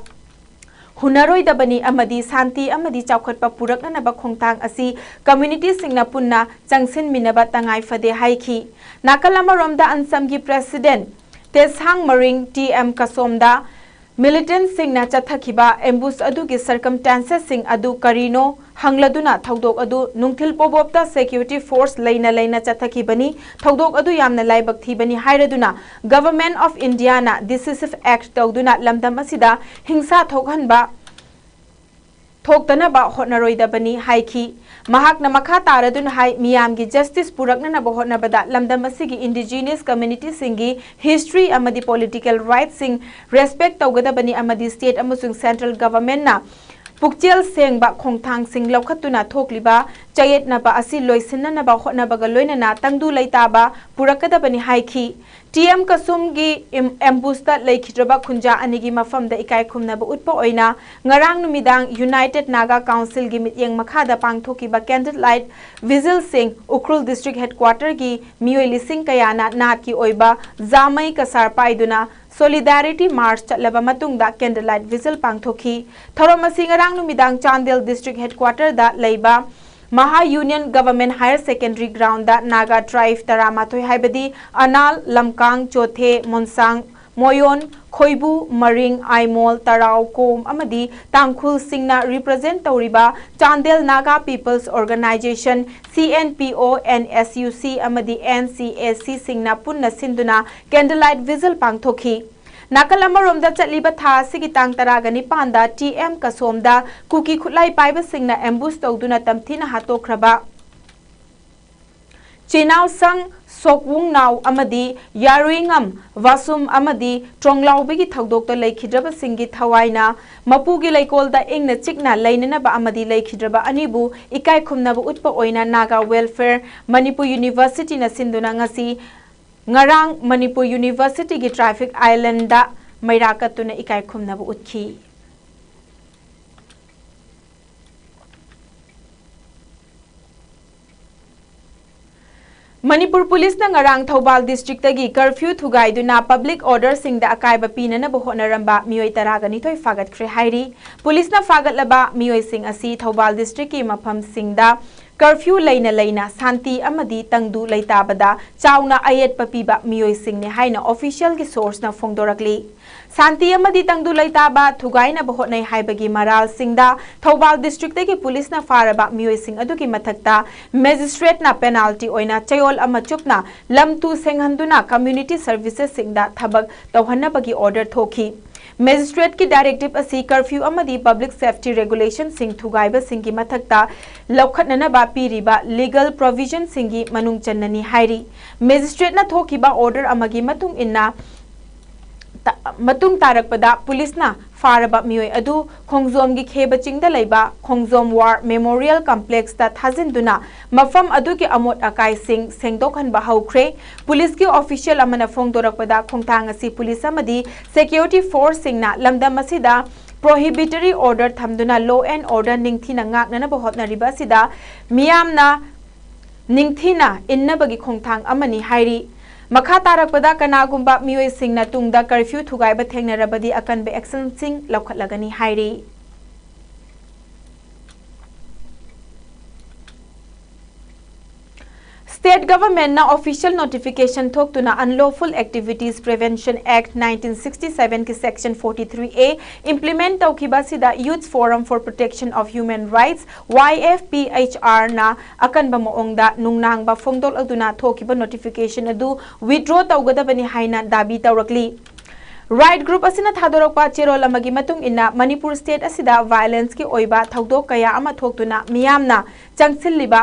ꯍꯨꯟꯅꯔꯣꯏꯗꯕꯅꯤ ꯑꯃꯗꯤ ꯁꯥꯟꯇꯤ ꯑꯃꯗꯤ ꯆꯥꯎꯈꯠꯄ ꯄꯨꯔꯛꯅꯅꯕ ꯈꯣꯡꯊꯥꯡ ꯑꯁꯤ communityꯁꯤꯡꯅ ꯄꯨꯟꯅ ꯆꯪꯁꯤꯟꯃꯤꯟꯅꯕ ꯇꯉꯥꯏ ꯐꯗꯦ ꯍꯥꯏꯈꯤ꯫ ꯅꯥꯀꯜ ꯑꯃꯔꯣꯝꯗ ꯑꯟꯁꯝꯒꯤ president ꯇꯦꯁꯥꯡ ꯃꯔꯤꯡ ꯇꯤ ꯑꯦꯝ ꯀꯁꯣꯝꯗ militantꯁꯤꯡꯅ ꯆꯠꯊꯈꯤꯕ ambush ꯑꯗꯨꯒꯤ circumstanceꯁꯤꯡ ꯑꯗꯨ ꯀꯔꯤꯅꯣ ꯍꯪꯂꯗꯨꯅ ꯊꯧꯗꯣꯛ ꯑꯗꯨ ꯅꯨꯡꯊꯤꯜ ꯄꯣꯕꯣꯞꯇ security force ꯂꯩꯅ ꯂꯩꯅ ꯆꯠꯊꯈꯤꯕꯅꯤ꯫ ꯊꯧꯗꯣꯛ ꯑꯗꯨ ꯌꯥꯝꯅ ꯂꯥꯏꯕꯛ ꯊꯤꯕꯅꯤ ꯍꯥꯏꯔꯗꯨꯅ Government of Indiaꯅ decisive act ꯇꯧꯗꯨꯅ ꯂꯝꯗꯝ ꯑꯁꯤꯗ ꯍꯤꯡꯁꯥ ꯊꯣꯛꯍꯟꯕ ꯊꯣꯛꯇꯅꯕ ꯍꯣꯠꯅꯔꯣꯏꯗꯕꯅꯤ ꯍꯥꯏꯈꯤ꯫ ꯃꯍꯥꯛꯅ ꯃꯈꯥ ꯇꯥꯔꯗꯨꯅ ꯍꯥꯏ, ꯃꯤꯌꯥꯝꯒꯤ justice ꯄꯨꯔꯛꯅꯅꯕ ꯍꯣꯠꯅꯕꯗ ꯂꯝꯗꯝ ꯑꯁꯤꯒꯤ indigenous communityꯁꯤꯡꯒꯤ history ꯑꯃꯗꯤ political rightꯁꯤꯡ respect ꯇꯧꯒꯗꯕꯅꯤ ꯑꯃꯗꯤ state ꯑꯃꯁꯨꯡ central governmentꯅ ꯄꯨꯛꯆꯦꯜ ꯁꯦꯡꯕ ꯈꯣꯡꯊꯥꯡꯁꯤꯡ ꯂꯧꯈꯠꯇꯨꯅ ꯊꯣꯛꯂꯤꯕ ꯆꯌꯦꯠꯅꯕ ꯑꯁꯤ ꯂꯣꯏꯁꯤꯟꯅꯅꯕ ꯍꯣꯠꯅꯕꯒ ꯂꯣꯏꯅꯅ ꯇꯪꯗꯨ ꯂꯩꯇꯥꯕ ꯄꯨꯔꯛꯀꯗꯕꯅꯤ ꯍꯥꯏꯈꯤ꯫ ꯇꯤ ꯑꯦꯝ ꯀꯁꯨꯝꯒꯤ ꯏꯝ-, ambushtꯗ ꯂꯩꯈꯤꯗ꯭ꯔꯕ ꯈꯨꯟꯖꯥ ꯑꯅꯤꯒꯤ ꯃꯐꯝꯗ ꯏꯀꯥꯏ ꯈꯨꯝꯅꯕ ꯎꯠꯄ ꯑꯣꯏꯅ ꯉꯔꯥꯡ ꯅꯨꯃꯤꯗꯥꯡ United Naga Councilꯒꯤ ꯃꯤꯠꯌꯦꯡ ꯃꯈꯥꯗ ꯄꯥꯡꯊꯣꯛꯈꯤꯕ candlelight vigilꯁꯤꯡ ꯎꯈ꯭ꯔꯨꯜ district headquarterꯒꯤ ꯃꯤꯑꯣꯏ ꯂꯤꯁꯤꯡ ꯀꯌꯥꯅ ꯅꯥꯠꯀꯤ ꯑꯣꯏꯕ ꯖꯥꯃꯩ ꯀꯁꯥꯔ ꯄꯥꯏꯗꯨꯅ solidarity march ꯆꯠꯂꯕ ꯃꯇꯨꯡꯗ candlelight vigil ꯄꯥꯡꯊꯣꯛꯈꯤ꯫ ꯊꯧꯔꯝ ꯑꯁꯤ ꯉꯔꯥꯡ ꯅꯨꯃꯤꯗꯥꯡ ꯆꯥꯟꯗꯦꯜ district headquarterꯗ ꯂꯩꯕ Maha Union Government Higher Secondary Groundꯗ Naga tribe ꯇꯔꯥꯃꯥꯊꯣꯏ ꯍꯥꯏꯕꯗꯤ ꯑꯅꯥꯜ, ꯂꯝꯀꯥꯡ, ꯆꯣꯊꯦ, ꯃꯣꯟꯁꯥꯡ, ꯃꯣꯌꯣꯟ, ꯈꯣꯏꯕꯨ, ꯃꯔꯤꯡ, ꯑꯥꯏꯃꯣꯜ, ꯇꯔꯥꯎ, ꯀꯣꯝ ꯑꯃꯗꯤ ꯇꯥꯡꯈꯨꯜꯁꯤꯡꯅ represent ꯇꯧꯔꯤꯕ Chandel Naga People's Organisation, C N P O, N S U C ꯑꯃꯗꯤ N C A Cꯁꯤꯡꯅ ꯄꯨꯟꯅ ꯁꯤꯟꯗꯨꯅ candlelight vigil ꯄꯥꯡꯊꯣꯛꯈꯤ꯫ ꯅꯥꯀꯜ ꯑꯃꯔꯣꯝꯗ ꯆꯠꯂꯤꯕ ꯊꯥ ꯑꯁꯤꯒꯤ ꯇꯥꯡ ꯇꯔꯥꯒ ꯅꯤꯄꯥꯟꯗ ꯇꯤ ꯑꯦꯝ ꯀꯁꯣꯝꯗ ꯀꯨꯀꯤ ꯈꯨꯠꯂꯥꯏ ꯄꯥꯏꯕꯁꯤꯡꯅ ambush ꯇꯧꯗꯨꯅ ꯇꯝꯊꯤꯅ ꯍꯥꯠꯇꯣꯛꯈ꯭ꯔꯕ ꯆꯤꯅꯥꯎꯁꯪ ꯁꯣꯛꯋꯨꯡꯅꯥꯎ ꯑꯃꯗꯤ ꯌꯥꯔꯨꯏꯉꯝ ꯋꯥꯁꯨꯝ ꯑꯃꯗꯤ ꯇ꯭ꯔꯣꯡꯂꯥꯎꯕꯤꯒꯤ ꯊꯧꯗꯣꯛꯇ ꯂꯩꯈꯤꯗ꯭ꯔꯕꯁꯤꯡꯒꯤ ꯊꯋꯥꯏꯅ ꯃꯄꯨꯒꯤ ꯂꯩꯀꯣꯜꯗ ꯏꯪꯅ ꯆꯤꯛꯅ ꯂꯩꯅꯅꯕ ꯑꯃꯗꯤ ꯂꯩꯈꯤꯗ꯭ꯔꯕ ꯑꯅꯤꯕꯨ ꯏꯀꯥꯏ ꯈꯨꯝꯅꯕ ꯎꯠꯄ ꯑꯣꯏꯅ Naga Welfare Manipur Universityꯅ ꯁꯤꯟꯗꯨꯅ ꯉꯁꯤ ꯉꯔꯥꯡ ꯃꯅꯤꯄꯨꯔ Universityꯒꯤ traffic islandꯗ ꯃꯩꯔꯥ ꯀꯠꯇꯨꯅ ꯏꯀꯥꯏ ꯈꯨꯝꯅꯕ ꯎꯠꯈꯤ꯫ ꯃꯅꯤꯄꯨꯔ ꯄꯨꯂꯤꯁꯅ ꯉꯔꯥꯡ ꯊꯧꯕꯥꯜ districtꯇꯒꯤ curfew ꯊꯨꯒꯥꯏꯗꯨꯅ public orderꯁꯤꯡꯗ ꯑꯀꯥꯏꯕ ꯄꯤꯅꯅꯕ ꯍꯣꯠꯅꯔꯝꯕ ꯃꯤꯑꯣꯏ ꯇꯔꯥꯒ ꯅꯤꯊꯣꯏ ꯐꯥꯒꯠꯈ꯭ꯔꯦ ꯍꯥꯏꯔꯤ꯫ ꯄꯨꯂꯤꯁꯅ ꯐꯥꯒꯠꯂꯕ ꯃꯤꯑꯣꯏꯁꯤꯡ ꯑꯁꯤ ꯊꯧꯕꯥꯜ districtꯀꯤ ꯃꯐꯝꯁꯤꯡꯗ Curfew ꯂꯩꯅ ꯂꯩꯅ ꯁꯥꯟꯇꯤ ꯑꯃꯗꯤ ꯇꯪꯗꯨ ꯂꯩꯇꯥꯕꯗ ꯆꯥꯎꯅ ꯑꯌꯦꯠꯄ ꯄꯤꯕ ꯃꯤꯑꯣꯏꯁꯤꯡꯅꯤ ꯍꯥꯏꯅ officialꯒꯤ sourceꯅ ꯐꯣꯡꯗꯣꯔꯛꯂꯤ꯫ ꯁꯥꯟꯇꯤ ꯑꯃꯗꯤ ꯇꯪꯗꯨ ꯂꯩꯇꯥꯕ ꯊꯨꯒꯥꯏꯅꯕ ꯍꯣꯠꯅꯩ ꯍꯥꯏꯕꯒꯤ ꯃꯔꯥꯜꯁꯤꯡꯗ ꯊꯧꯕꯥꯜ districtꯇꯒꯤ policeꯅ ꯐꯥꯔꯕ ꯃꯤꯑꯣꯏꯁꯤꯡ ꯑꯗꯨꯒꯤ ꯃꯊꯛꯇ magistrateꯅ penalty ꯑꯣꯏꯅ ꯆꯌꯣꯜ ꯑꯃ ꯆꯨꯞꯅ ꯂꯝ ꯇꯨ ꯁꯦꯡꯍꯟꯗꯨꯅ community servicesꯁꯤꯡꯗ ꯊꯕꯛ ꯇꯧꯍꯟꯅꯕꯒꯤ order ꯊꯣꯛꯈꯤ꯫ Magistrateꯀꯤ directive ꯑꯁꯤ curfew ꯑꯃꯗꯤ public safety regulationꯁꯤꯡ ꯊꯨꯒꯥꯏꯕꯁꯤꯡꯒꯤ ꯃꯊꯛꯇ ꯂꯧꯈꯠꯅꯅꯕ ꯄꯤꯔꯤꯕ legal provisionꯁꯤꯡꯒꯤ ꯃꯅꯨꯡ ꯆꯟꯅꯅꯤ ꯍꯥꯏꯔꯤ꯫ Magistrateꯅ ꯊꯣꯛꯈꯤꯕ order ꯑꯃꯒꯤ ꯃꯇꯨꯡ ꯏꯟꯅ ꯇ-, ꯃꯇꯨꯡ ꯇꯥꯔꯛꯄꯗ policeꯅ ꯐꯥꯔꯕ ꯃꯤꯑꯣꯏ ꯑꯗꯨ ꯈꯣꯡꯖꯣꯝꯒꯤ ꯈꯦꯕ ꯆꯤꯡꯗ ꯂꯩꯕ ꯈꯣꯡꯖꯣꯝ War Memorial Complexꯇ ꯊꯥꯖꯤꯟꯗꯨꯅ ꯃꯐꯝ ꯑꯗꯨꯒꯤ ꯑꯃꯣꯠ ꯑꯀꯥꯏꯁꯤꯡ ꯁꯦꯡꯗꯣꯛꯍꯟꯕ ꯍꯧꯈ꯭ꯔꯦ꯫ Policeꯀꯤ official ꯑꯃꯅ ꯐꯣꯡꯗꯣꯔꯛꯄꯗ ꯈꯣꯡꯊꯥꯡ ꯑꯁꯤ police ꯑꯃꯗꯤ security forceꯁꯤꯡꯅ ꯂꯝꯗꯝ ꯑꯁꯤꯗ prohibitory order ꯊꯝꯗꯨꯅ law and order ꯅꯤꯡꯊꯤꯅ ꯉꯥꯛꯅꯅꯕ ꯍꯣꯠꯅꯔꯤꯕ ꯑꯁꯤꯗ ꯃꯤꯌꯥꯝꯅ ꯅꯤꯡꯊꯤꯅ ꯏꯟꯅꯕꯒꯤ ꯈꯣꯡꯊꯥꯡ ꯑꯃꯅꯤ ꯍꯥꯏꯔꯤ꯫ ꯃꯈꯥ ꯇꯥꯔꯛꯄꯗ ꯀꯅꯥꯒꯨꯝꯕ ꯃꯤꯑꯣꯏꯁꯤꯡꯅ ꯇꯨꯡꯗ curfew ꯊꯨꯒꯥꯏꯕ ꯊꯦꯡꯅꯔꯕꯗꯤ ꯑꯀꯟꯕ actionꯁꯤꯡ ꯂꯧꯈꯠꯂꯒꯅꯤ ꯍꯥꯏꯔꯤ꯫ State governmentꯅ official notification ꯊꯣꯛꯇꯨꯅ Unlawful Activities Prevention Act nineteen sixty sevenꯒꯤ section forty three A implement ꯇꯧꯈꯤꯕ ꯑꯁꯤꯗ Youth Forum for Protection of Human Rights, Y F P H Rna ꯑꯀꯟꯕ ꯃꯑꯣꯡꯗ ꯅꯨꯡꯅꯥꯡꯕ ꯐꯣꯡꯗꯣꯛꯂꯗꯨꯅ ꯊꯣꯛꯈꯤꯕ notification ꯑꯗꯨ withdraw ꯇꯧꯒꯗꯕꯅꯤ ꯍꯥꯏꯅ ꯗꯥꯕꯤ ꯇꯧꯔꯛꯂꯤ꯫ Right group ꯑꯁꯤꯅ ꯊꯥꯗꯣꯔꯛꯄ ꯆꯦꯔꯣꯜ ꯑꯃꯒꯤ ꯃꯇꯨꯡ ꯏꯟꯅ, ꯃꯅꯤꯄꯨꯔ state ꯑꯁꯤꯗ violenceꯀꯤ ꯑꯣꯏꯕ ꯊꯧꯗꯣꯛ ꯀꯌꯥ ꯑꯃ ꯊꯣꯛꯇꯨꯅ ꯃꯤꯌꯥꯝꯅ ꯆꯪꯁꯤꯜꯂꯤꯕ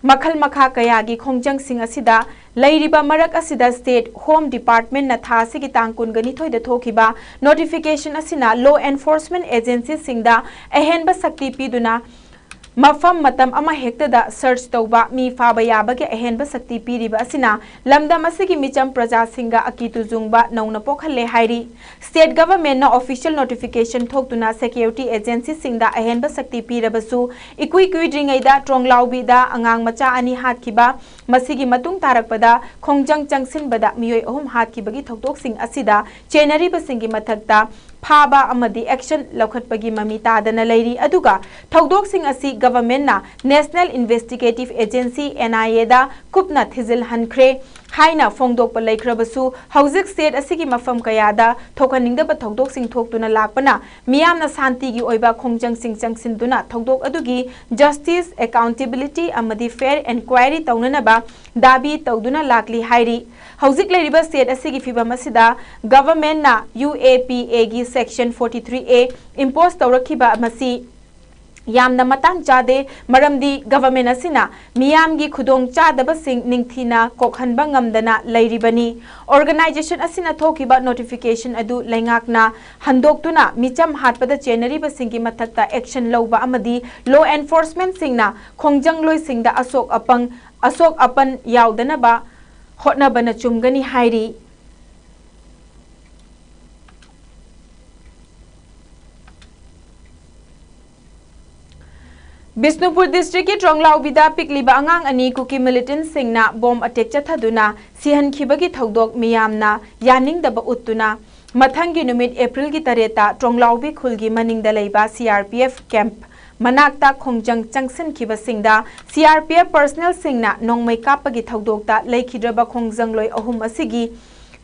ꯃꯈꯜ ꯃꯈꯥ ꯀꯌꯥꯒꯤ ꯈꯣꯡꯖꯪꯁꯤꯡ ꯑꯁꯤꯗ ꯂꯩꯔꯤꯕ ꯃꯔꯛ ꯑꯁꯤꯗ state Home Departmentꯅ ꯊꯥ ꯑꯁꯤꯒꯤ ꯇꯥꯡ ꯀꯨꯟꯒ ꯅꯤꯊꯣꯏꯗ ꯊꯣꯛꯈꯤꯕ notification ꯑꯁꯤꯅ law enforcement agencyꯁꯤꯡꯗ ꯑꯍꯦꯟꯕ ꯁꯛꯇꯤ ꯄꯤꯗꯨꯅ ꯃꯐꯝ ꯃꯇꯝ ꯑꯃꯍꯦꯛꯇꯗ search ꯇꯧꯕ, ꯃꯤ ꯐꯥꯕ ꯌꯥꯕꯒꯤ ꯑꯍꯦꯟꯕ ꯁꯛꯇꯤ ꯄꯤꯔꯤꯕ ꯑꯁꯤꯅ ꯂꯝꯗꯝ ꯑꯁꯤꯒꯤ ꯃꯤꯆꯝ ꯄ꯭ꯔꯖꯥꯁꯤꯡꯒ ꯑꯀꯤ ꯇꯨꯖꯨꯡꯕ ꯅꯧꯅ ꯄꯣꯛꯍꯜꯂꯦ ꯍꯥꯏꯔꯤ꯫ State governmentꯅ official notification ꯊꯣꯛꯇꯨꯅ security agencyꯁꯤꯡꯗ ꯑꯍꯦꯟꯕ ꯁꯛꯇꯤ ꯄꯤꯔꯕꯁꯨ, ꯏꯀꯨꯏ ꯀꯨꯏꯗ꯭ꯔꯤꯉꯩꯗ ꯇ꯭ꯔꯣꯡꯂꯥꯎꯕꯤꯗ ꯑꯉꯥꯡ ꯃꯆꯥ ꯑꯅꯤ ꯍꯥꯠꯈꯤꯕ, ꯃꯁꯤꯒꯤ ꯃꯇꯨꯡ ꯇꯥꯔꯛꯄꯗ ꯈꯣꯡꯖꯪ ꯆꯪꯁꯤꯟꯕꯗ ꯃꯤꯑꯣꯏ ꯑꯍꯨꯝ ꯍꯥꯠꯈꯤꯕꯒꯤ ꯊꯧꯗꯣꯛꯁꯤꯡ ꯑꯁꯤꯗ ꯆꯦꯟꯅꯔꯤꯕꯁꯤꯡꯒꯤ ꯃꯊꯛꯇ ꯐꯥꯕ ꯑꯃꯗꯤ action ꯂꯧꯈꯠꯄꯒꯤ ꯃꯃꯤ ꯇꯥꯗꯅ ꯂꯩꯔꯤ꯫ ꯑꯗꯨꯒ ꯊꯧꯗꯣꯛꯁꯤꯡ ꯑꯁꯤ ꯒꯚꯔꯟꯃꯦꯟꯠꯅ National Investigative Agency, NIA ꯗ ꯀꯨꯞꯅ ꯊꯤꯖꯤꯜꯍꯟꯈ꯭ꯔꯦ ꯍꯥꯏꯅ ꯐꯣꯡꯗꯣꯛꯄ ꯂꯩꯈ꯭ꯔꯕꯁꯨ, ꯍꯧꯖꯤꯛ ꯁ꯭ꯇꯦꯠ ꯑꯁꯤꯒꯤ ꯃꯐꯝ ꯀꯌꯥꯗ ꯊꯣꯛꯍꯟꯅꯤꯡꯗꯕ ꯊꯧꯗꯣꯛꯁꯤꯡ ꯊꯣꯛꯇꯨꯅ ꯂꯥꯛꯄꯅ ꯃꯤꯌꯥꯝꯅ ꯁꯥꯟꯇꯤꯒꯤ ꯑꯣꯏꯕ ꯈꯣꯡꯖꯪꯁꯤꯡ ꯆꯪꯁꯤꯟꯗꯨꯅ ꯊꯧꯗꯣꯛ ꯑꯗꯨꯒꯤ justice, accountability ꯑꯃꯗꯤ fair inquiry ꯇꯧꯅꯅꯕ ꯗꯥꯕꯤ ꯇꯧꯗꯨꯅ ꯂꯥꯛꯂꯤ ꯍꯥꯏꯔꯤ꯫ ꯍꯧꯖꯤꯛ ꯂꯩꯔꯤꯕ ꯁ꯭ꯇꯦꯠ ꯑꯁꯤꯒꯤ ꯐꯤꯚꯝ ꯑꯁꯤꯗ ꯒꯚꯔꯟꯃꯦꯟꯠꯅ UAPA ꯒꯤ Section forty three A impose ꯇꯧꯔꯛꯈꯤꯕ ꯃꯁꯤ ꯌꯥꯝꯅ ꯃꯇꯥꯡ ꯆꯥꯗꯦ, ꯃꯔꯝꯗꯤ ꯒꯚꯔꯟꯃꯦꯟꯠ ꯑꯁꯤꯅ ꯃꯤꯌꯥꯝꯒꯤ ꯈꯨꯗꯣꯡ ꯆꯥꯗꯕꯁꯤꯡ ꯅꯤꯡꯊꯤꯅ ꯀꯣꯛꯍꯟꯕ ꯉꯝꯗꯅ ꯂꯩꯔꯤꯕꯅꯤ꯫ Organisation ꯑꯁꯤꯅ ꯊꯣꯛꯈꯤꯕ notification ꯑꯗꯨ ꯂꯩꯉꯥꯛꯅ ꯍꯟꯗꯣꯛꯇꯨꯅ ꯃꯤꯆꯝ ꯍꯥꯠꯄꯗ ꯆꯦꯟꯅꯔꯤꯕꯁꯤꯡꯒꯤ ꯃꯊꯛꯇ action ꯂꯧꯕ ꯑꯃꯗꯤ law enforcement ꯁꯤꯡꯅ ꯈꯣꯡꯖꯪꯂꯣꯏꯁꯤꯡꯗ ꯑꯁꯣꯛ ꯑꯄꯪ, ꯑꯁꯣꯛ ꯑꯄꯟ ꯌꯥꯎꯗꯅꯕ ꯍꯣꯠꯅꯕꯅ ꯆꯨꯝꯒꯅꯤ ꯍꯥꯏꯔꯤ꯫ ꯕꯤꯁꯅꯨꯄꯨꯔ ꯗꯤꯁꯇ꯭ꯔꯤꯛꯀꯤ ꯇ꯭ꯔꯣꯡꯂꯥꯎꯕꯤꯗ ꯄꯤꯛꯂꯤꯕ ꯑꯉꯥꯡ ꯑꯅꯤ ꯀꯨꯀꯤ ꯃꯤꯂꯤꯇꯦꯟꯠꯁꯤꯡꯅ ꯕꯣꯝ ꯑꯦꯇꯦꯛ ꯆꯠꯊꯗꯨꯅ ꯁꯤꯍꯟꯈꯤꯕꯒꯤ ꯊꯧꯗꯣꯛ ꯃꯤꯌꯥꯝꯅ ꯌꯥꯅꯤꯡꯗꯕ ꯎꯠꯇꯨꯅ ꯃꯊꯪꯒꯤ ꯅꯨꯃꯤꯠ ꯑꯦꯄ꯭ꯔꯤꯜꯒꯤ ꯇꯔꯦꯠꯇ ꯇ꯭ꯔꯣꯡꯂꯥꯎꯕꯤ ꯈꯨꯜꯒꯤ ꯃꯅꯤꯡꯗ ꯂꯩꯕ CRPF camp ꯃꯅꯥꯛꯇ ꯈꯣꯡꯖꯪ ꯆꯪꯁꯤꯟꯈꯤꯕꯁꯤꯡꯗ CRPF personnel ꯁꯤꯡꯅ ꯅꯣꯡꯃꯩ ꯀꯥꯞꯄꯒꯤ ꯊꯧꯗꯣꯛꯇ ꯂꯩꯈꯤꯗ꯭ꯔꯕ ꯈꯣꯡꯖꯪꯂꯣꯏ ꯑꯍꯨꯝ ꯑꯁꯤꯒꯤ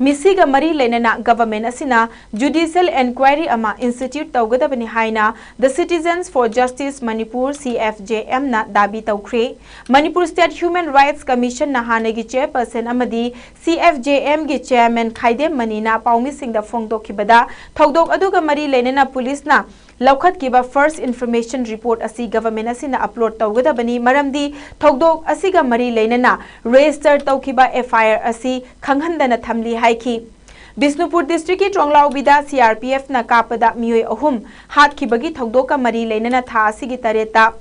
ꯃꯤꯁꯤꯒ ꯃꯔꯤ ꯂꯩꯅꯅ ꯒꯚꯔꯟꯃꯦꯟꯠ ꯑꯁꯤꯅ judicial inquiry ꯑꯃ institute ꯇꯧꯒꯗꯕꯅꯤ ꯍꯥꯏꯅ The Citizens for Justice Manipur, CFJM ꯅ ꯗꯥꯕꯤ ꯇꯧꯈ꯭ꯔꯦ꯫ Manipur State Human Rights Commission ꯅ ꯍꯥꯟꯅꯒꯤ chairperson ꯑꯃꯗꯤ CFJM ꯒꯤ chairman ꯈꯥꯏꯗꯦꯝ ꯃꯅꯤꯅ ꯄꯥꯎꯃꯤꯁꯤꯡꯗ ꯐꯣꯡꯗꯣꯛꯈꯤꯕꯗ, ꯊꯧꯗꯣꯛ ꯑꯗꯨꯒ ꯃꯔꯤ ꯂꯩꯅꯅ ꯄꯨꯂꯤꯁꯅ ꯂꯧꯈꯠꯈꯤꯕ first information report ꯑꯁꯤ ꯒꯚꯔꯟꯃꯦꯟꯠ ꯑꯁꯤꯅ upload ꯇꯧꯒꯗꯕꯅꯤ, ꯃꯔꯝꯗꯤ ꯊꯧꯗꯣꯛ ꯑꯁꯤꯒ ꯃꯔꯤ ꯂꯩꯅꯅ register ꯇꯧꯈꯤꯕ FIR ꯑꯁꯤ ꯈꯪꯍꯟꯗꯅ ꯊꯝꯂꯤ ꯍꯥꯏꯈꯤ꯫ ꯕꯤꯁꯅꯨꯄꯨꯔ ꯗꯤꯁꯇ꯭ꯔꯤꯛꯀꯤ ꯇ꯭ꯔꯣꯡꯂꯥꯎꯕꯤꯗ CRPF ꯅ ꯀꯥꯞꯄꯗ ꯃꯤꯑꯣꯏ ꯑꯍꯨꯝ ꯍꯥꯠꯈꯤꯕꯒꯤ ꯊꯧꯗꯣꯛꯀ ꯃꯔꯤ ꯂꯩꯅꯅ ꯊꯥ ꯑꯁꯤꯒꯤ ꯇꯔꯦꯠꯇ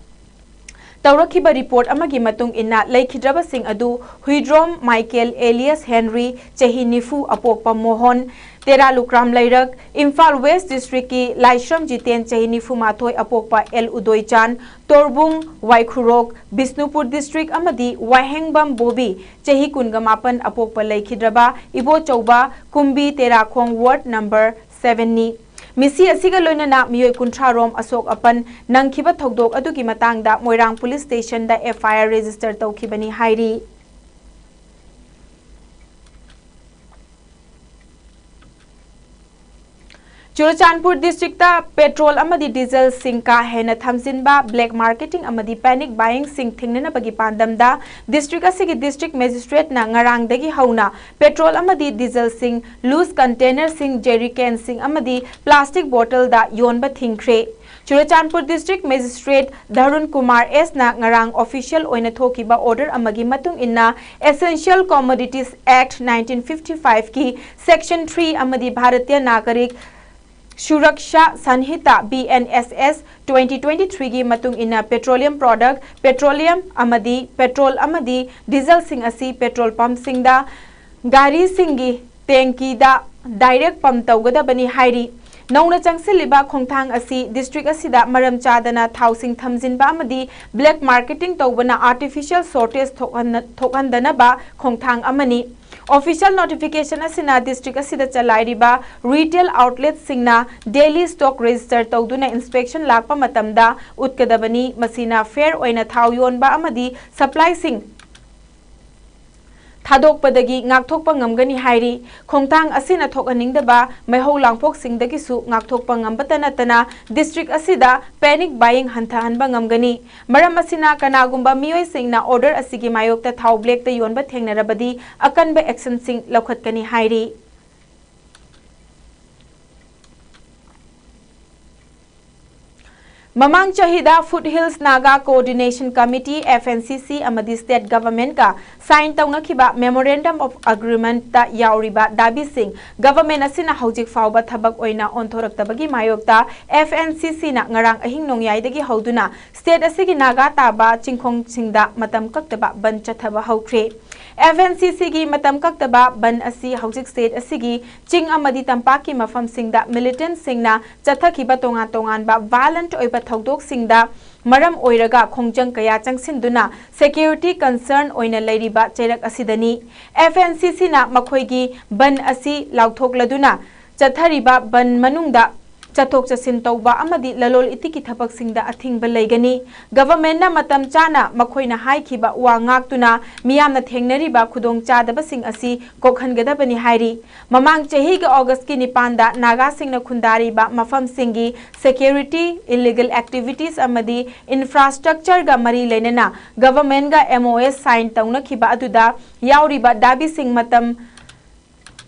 ꯇꯧꯔꯛꯈꯤꯕ report ꯑꯃꯒꯤ ꯃꯇꯨꯡ ꯏꯟꯅ, ꯂꯩꯈꯤꯗ꯭ꯔꯕꯁꯤꯡ ꯑꯗꯨ ꯍꯨꯏꯗ꯭ꯔꯣꯝ ꯃꯥꯏꯀꯦꯜ alias ꯍꯦꯟꯔꯤ, ꯆꯍꯤ ꯅꯤꯐꯨ, ꯑꯄꯣꯛꯄ ꯃꯣꯍꯣꯟ, ꯇꯦꯔꯥ ꯂꯨꯀ꯭ꯔꯥꯝ ꯂꯩꯔꯛ, ꯏꯝꯐꯥꯜ West District ꯀꯤ ꯂꯥꯏꯁ꯭ꯔꯝ ꯖꯤꯇꯦꯟ, ꯆꯍꯤ ꯅꯤꯐꯨ ꯃꯥꯊꯣꯏ, ꯑꯄꯣꯛꯄ ꯑꯦꯜ ꯎꯗꯣꯏꯆꯥꯟ, ꯇꯣꯔꯕꯨꯡ, ꯋꯥꯏꯈꯨꯔꯣꯛ, ꯕꯤꯁꯅꯨꯄꯨꯔ District ꯑꯃꯗꯤ ꯋꯥꯍꯦꯡꯕꯝ ꯕꯣꯕꯤ, ꯆꯍꯤ ꯀꯨꯟꯒ ꯃꯥꯄꯟ, ꯑꯄꯣꯛꯄ ꯂꯩꯈꯤꯗ꯭ꯔꯕ ꯏꯕꯣꯆꯧꯕ ꯀꯨꯝꯕꯤ, ꯇꯦꯔꯥꯈꯣꯡ ward number seven ꯅꯤ꯫ ꯃꯤꯁꯤ ꯑꯁꯤꯒ ꯂꯣꯏꯅꯅ ꯃꯤꯑꯣꯏ ꯀꯨꯟꯊ꯭ꯔꯥ ꯔꯣꯝ ꯑꯁꯣꯛ ꯑꯄꯟ ꯅꯪꯈꯤꯕ ꯊꯧꯗꯣꯛ ꯑꯗꯨꯒꯤ ꯃꯇꯥꯡꯗ ꯃꯣꯏꯔꯥꯡ ꯄꯨꯂꯤꯁ ꯁ꯭ꯇꯦꯁꯟꯗ ꯑꯦꯐ ꯑꯥꯏ ꯑꯥꯔ ꯔꯦꯖꯤꯁꯇꯔ ꯇꯧꯈꯤꯕꯅꯤ ꯍꯥꯏꯔꯤ꯫ ꯆꯨꯔꯆꯥꯟꯄꯨꯔ ꯗꯤꯁꯇ꯭ꯔꯤꯛꯇ ꯄꯦꯇ꯭ꯔꯣꯜ ꯑꯃꯗꯤ ꯗꯤꯖꯜꯁꯤꯡ ꯀꯥ ꯍꯦꯟꯅ ꯊꯝꯖꯤꯟꯕ, ꯕ꯭ꯂꯦꯛ ꯃꯥꯔꯀꯦꯇꯤꯡ ꯑꯃꯗꯤ ꯄꯦꯅꯤꯛ ꯕꯥꯏꯌꯤꯡꯁꯤꯡ ꯊꯤꯡꯅꯅꯕꯒꯤ ꯄꯥꯟꯗꯝꯗ ꯗꯤꯁꯇ꯭ꯔꯤꯛ ꯑꯁꯤꯒꯤ ꯗꯤꯁꯇ꯭ꯔꯤꯛ ꯃꯦꯖꯤꯁꯇ꯭ꯔꯦꯠꯅ ꯉꯔꯥꯡꯗꯒꯤ ꯍꯧꯅ ꯄꯦꯇ꯭ꯔꯣꯜ ꯑꯃꯗꯤ ꯗꯤꯖꯜꯁꯤꯡ, ꯂꯨꯖ ꯀꯟꯇꯦꯅꯔꯁꯤꯡ, ꯖꯦꯔꯤ ꯀꯦꯟꯁꯤꯡ ꯑꯃꯗꯤ ꯄ꯭ꯂꯥꯁꯇꯤꯛ ꯕꯣꯇꯜꯗ ꯌꯣꯟꯕ ꯊꯤꯡꯈ꯭ꯔꯦ꯫ ꯆꯨꯔꯆꯥꯟꯄꯨꯔ ꯗꯤꯁꯇ꯭ꯔꯤꯛ ꯃꯦꯖꯤꯁꯇ꯭ꯔꯦꯠ ꯙꯔꯨꯟ ꯀꯨꯃꯥꯔ ꯑꯦꯁꯅ ꯉꯔꯥꯡ ꯑꯣꯐꯤꯁꯤꯌꯦꯜ ꯑꯣꯏꯅ ꯊꯣꯛꯈꯤꯕ ꯑꯣꯔꯗꯔ ꯑꯃꯒꯤ ꯃꯇꯨꯡ ꯏꯟꯅ, Essential Commodities Act nineteen fifty five ꯀꯤ Section three ꯑꯃꯗꯤ Bharatiya ꯅꯥꯒꯔꯤꯛ Suraksha ꯁꯟꯍꯤꯇꯥ, B N S S, twenty twenty three ꯒꯤ ꯃꯇꯨꯡ ꯏꯟꯅ ꯄꯦꯇ꯭ꯔꯣꯂꯤꯌꯝ ꯄ꯭ꯔꯣꯗꯛ, ꯄꯦꯇ꯭ꯔꯣꯂꯤꯌꯝ ꯑꯃꯗꯤ ꯄꯦꯇ꯭ꯔꯣꯜ ꯑꯃꯗꯤ ꯗꯤꯖꯜꯁꯤꯡ ꯑꯁꯤ ꯄꯦꯇ꯭ꯔꯣꯜ ꯄꯝꯁꯤꯡꯗ, ꯒꯥꯔꯤꯁꯤꯡꯒꯤ ꯇꯦꯡꯀꯤꯗ ꯗꯥꯏꯔꯦꯛ ꯄꯝ ꯇꯧꯒꯗꯕꯅꯤ ꯍꯥꯏꯔꯤ꯫ ꯅꯧꯅ ꯆꯪꯁꯤꯜꯂꯤꯕ ꯈꯣꯡꯊꯥꯡ ꯑꯁꯤ ꯗꯤꯁꯇ꯭ꯔꯤꯛ ꯑꯁꯤꯗ ꯃꯔꯝ ꯆꯥꯗꯅ ꯊꯥꯎꯁꯤꯡ ꯊꯝꯖꯤꯟꯕ ꯑꯃꯗꯤ ꯕ꯭ꯂꯦꯛ ꯃꯥꯔꯀꯦꯇꯤꯡ ꯇꯧꯕꯅ ꯑꯥꯔꯇꯤꯐꯤꯁꯤꯌꯦꯜ ꯁꯣꯔꯇꯦꯖ ꯊꯣꯛꯍꯟ-, ꯊꯣꯛꯍꯟꯗꯅꯕ ꯈꯣꯡꯊꯥꯡ ꯑꯃꯅꯤ꯫ ꯑꯣꯐꯤꯁꯤꯌꯦꯜ ꯅꯣꯇꯤꯐꯤꯀꯦꯁꯟ ꯑꯁꯤꯅ ꯗꯤꯁꯇ꯭ꯔꯤꯛ ꯑꯁꯤꯗ ꯆꯂꯥꯏꯔꯤꯕ ꯔꯤꯇꯦꯜ ꯑꯥꯎꯠꯂꯦꯠꯁꯤꯡꯅ ꯗꯦꯂꯤ ꯁ꯭ꯇꯣꯛ ꯔꯦꯖꯤꯁꯇꯔ ꯇꯧꯗꯨꯅ ꯏꯟꯁꯄꯦꯛꯁꯟ ꯂꯥꯛꯄ ꯃꯇꯝꯗ ꯎꯠꯀꯗꯕꯅꯤ꯫ ꯃꯁꯤꯅ ꯐꯦꯌꯔ ꯑꯣꯏꯅ ꯊꯥꯎ ꯌꯣꯟꯕ ꯑꯃꯗꯤ ꯁꯄ꯭ꯂꯥꯏꯁꯤꯡ ꯊꯥꯗꯣꯛꯄꯗꯒꯤ ꯉꯥꯛꯊꯣꯛꯄ ꯉꯝꯒꯅꯤ ꯍꯥꯏꯔꯤ꯫ ꯈꯣꯡꯊꯥꯡ ꯑꯁꯤꯅ ꯊꯣꯛꯍꯟꯅꯤꯡꯗꯕ ꯃꯩꯍꯧ ꯂꯥꯡꯄꯣꯛꯁꯤꯡꯗꯒꯤꯁꯨ ꯉꯥꯛꯊꯣꯛꯄ ꯉꯝꯕꯇ ꯅꯠꯇꯅ ꯗꯤꯁꯇ꯭ꯔꯤꯛ ꯑꯁꯤꯗ ꯄꯦꯅꯤꯛ ꯕꯥꯏꯌꯤꯡ ꯍꯟꯊꯍꯟꯕ ꯉꯝꯒꯅꯤ꯫ ꯃꯔꯝ ꯑꯁꯤꯅ ꯀꯅꯥꯒꯨꯝꯕ ꯃꯤꯑꯣꯏꯁꯤꯡꯅ ꯑꯣꯔꯗꯔ ꯑꯁꯤꯒꯤ ꯃꯥꯌꯣꯛꯇ ꯊꯥꯎ ꯕ꯭ꯂꯦꯛꯇ ꯌꯣꯟꯕ ꯊꯦꯡꯅꯔꯕꯗꯤ ꯑꯀꯟꯕ ꯑꯦꯛꯁꯟꯁꯤꯡ ꯂꯧꯈꯠꯀꯅꯤ ꯍꯥꯏꯔꯤ꯫ ꯃꯃꯥꯡ ꯆꯍꯤꯗ Foothills Naga Coordination Committee, F N C C, ꯑꯃꯗꯤ State Government ꯀ sign ꯇꯧꯅꯈꯤꯕ Memorandum of Agreement ꯇ ꯌꯥꯎꯔꯤꯕ ꯗꯥꯕꯤꯁꯤꯡ Government ꯑꯁꯤꯅ ꯍꯧꯖꯤꯛ ꯐꯥꯎꯕ ꯊꯕꯛ ꯑꯣꯏꯅ ꯑꯣꯟꯊꯣꯔꯛꯇꯕꯒꯤ ꯃꯥꯌꯣꯛꯇ F N C C ꯅ ꯉꯔꯥꯡ ꯑꯍꯤꯡ ꯅꯣꯡꯌꯥꯏꯗꯒꯤ ꯍꯧꯗꯨꯅ state ꯑꯁꯤꯒꯤ ꯅꯥꯒꯥ ꯇꯥꯕ ꯆꯤꯡꯈꯣꯡꯁꯤꯡꯗ ꯃꯇꯝ ꯀꯛꯇꯕ ꯕꯟ ꯆꯠꯊꯕ ꯍꯧꯈ꯭ꯔꯦ꯫ F N C C ꯒꯤ ꯃꯇꯝ ꯀꯛꯇꯕ ꯕꯟ ꯑꯁꯤ ꯍꯧꯖꯤꯛ state ꯑꯁꯤꯒꯤ ꯆꯤꯡ ꯑꯃꯗꯤ ꯇꯝꯄꯥꯛꯀꯤ ꯃꯐꯝꯁꯤꯡꯗ militant ꯁꯤꯡꯅ ꯆꯠꯊꯈꯤꯕ ꯇꯣꯉꯥꯟ ꯇꯣꯉꯥꯟꯕ violent ꯑꯣꯏꯕ ꯊꯧꯗꯣꯛꯁꯤꯡꯗ ꯃꯔꯝ ꯑꯣꯏꯔꯒ ꯈꯣꯡꯖꯪ ꯀꯌꯥ ꯆꯪꯁꯤꯟꯗꯨꯅ security concern ꯑꯣꯏꯅ ꯂꯩꯔꯤꯕ ꯆꯩꯔꯛ ꯑꯁꯤꯗꯅꯤ꯫ F N C C ꯅ ꯃꯈꯣꯏꯒꯤ ꯕꯟ ꯑꯁꯤ ꯂꯥꯎꯊꯣꯛꯂꯗꯨꯅ ꯆꯠꯊꯔꯤꯕ ꯕꯟ ꯃꯅꯨꯡꯗ ꯆꯠꯊꯣꯛ ꯆꯠꯁꯤꯟ ꯇꯧꯕ ꯑꯃꯗꯤ ꯂꯂꯣꯜ ꯏꯇꯤꯛꯀꯤ ꯊꯕꯛꯁꯤꯡꯗ ꯑꯊꯤꯡꯕ ꯂꯩꯒꯅꯤ꯫ ꯒꯚꯔꯟꯃꯦꯟꯠꯅ ꯃꯇꯝ ꯆꯥꯅ ꯃꯈꯣꯏꯅ ꯍꯥꯏꯈꯤꯕ ꯋꯥ ꯉꯥꯛꯇꯨꯅ ꯃꯤꯌꯥꯝꯅ ꯊꯦꯡꯅꯔꯤꯕ ꯈꯨꯗꯣꯡꯆꯥꯗꯕꯁꯤꯡ ꯑꯁꯤ ꯀꯣꯛꯍꯟꯒꯗꯕꯅꯤ ꯍꯥꯏꯔꯤ꯫ ꯃꯃꯥꯡ ꯆꯍꯤꯒꯤ ꯑꯣꯒꯁꯀꯤ ꯅꯤꯄꯥꯟꯗ ꯅꯥꯒꯥꯁꯤꯡꯅ ꯈꯨꯟꯗꯥꯔꯤꯕ ꯃꯐꯝꯁꯤꯡꯒꯤ security, illegal activities ꯑꯃꯗꯤ infrastructureꯒ ꯃꯔꯤ ꯂꯩꯅꯅ ꯒꯚꯔꯟꯃꯦꯟꯠꯒ M O S sign ꯇꯧꯅꯈꯤꯕ ꯑꯗꯨꯗ ꯌꯥꯎꯔꯤꯕ ꯗꯥꯕꯤꯁꯤꯡ ꯃꯇꯝ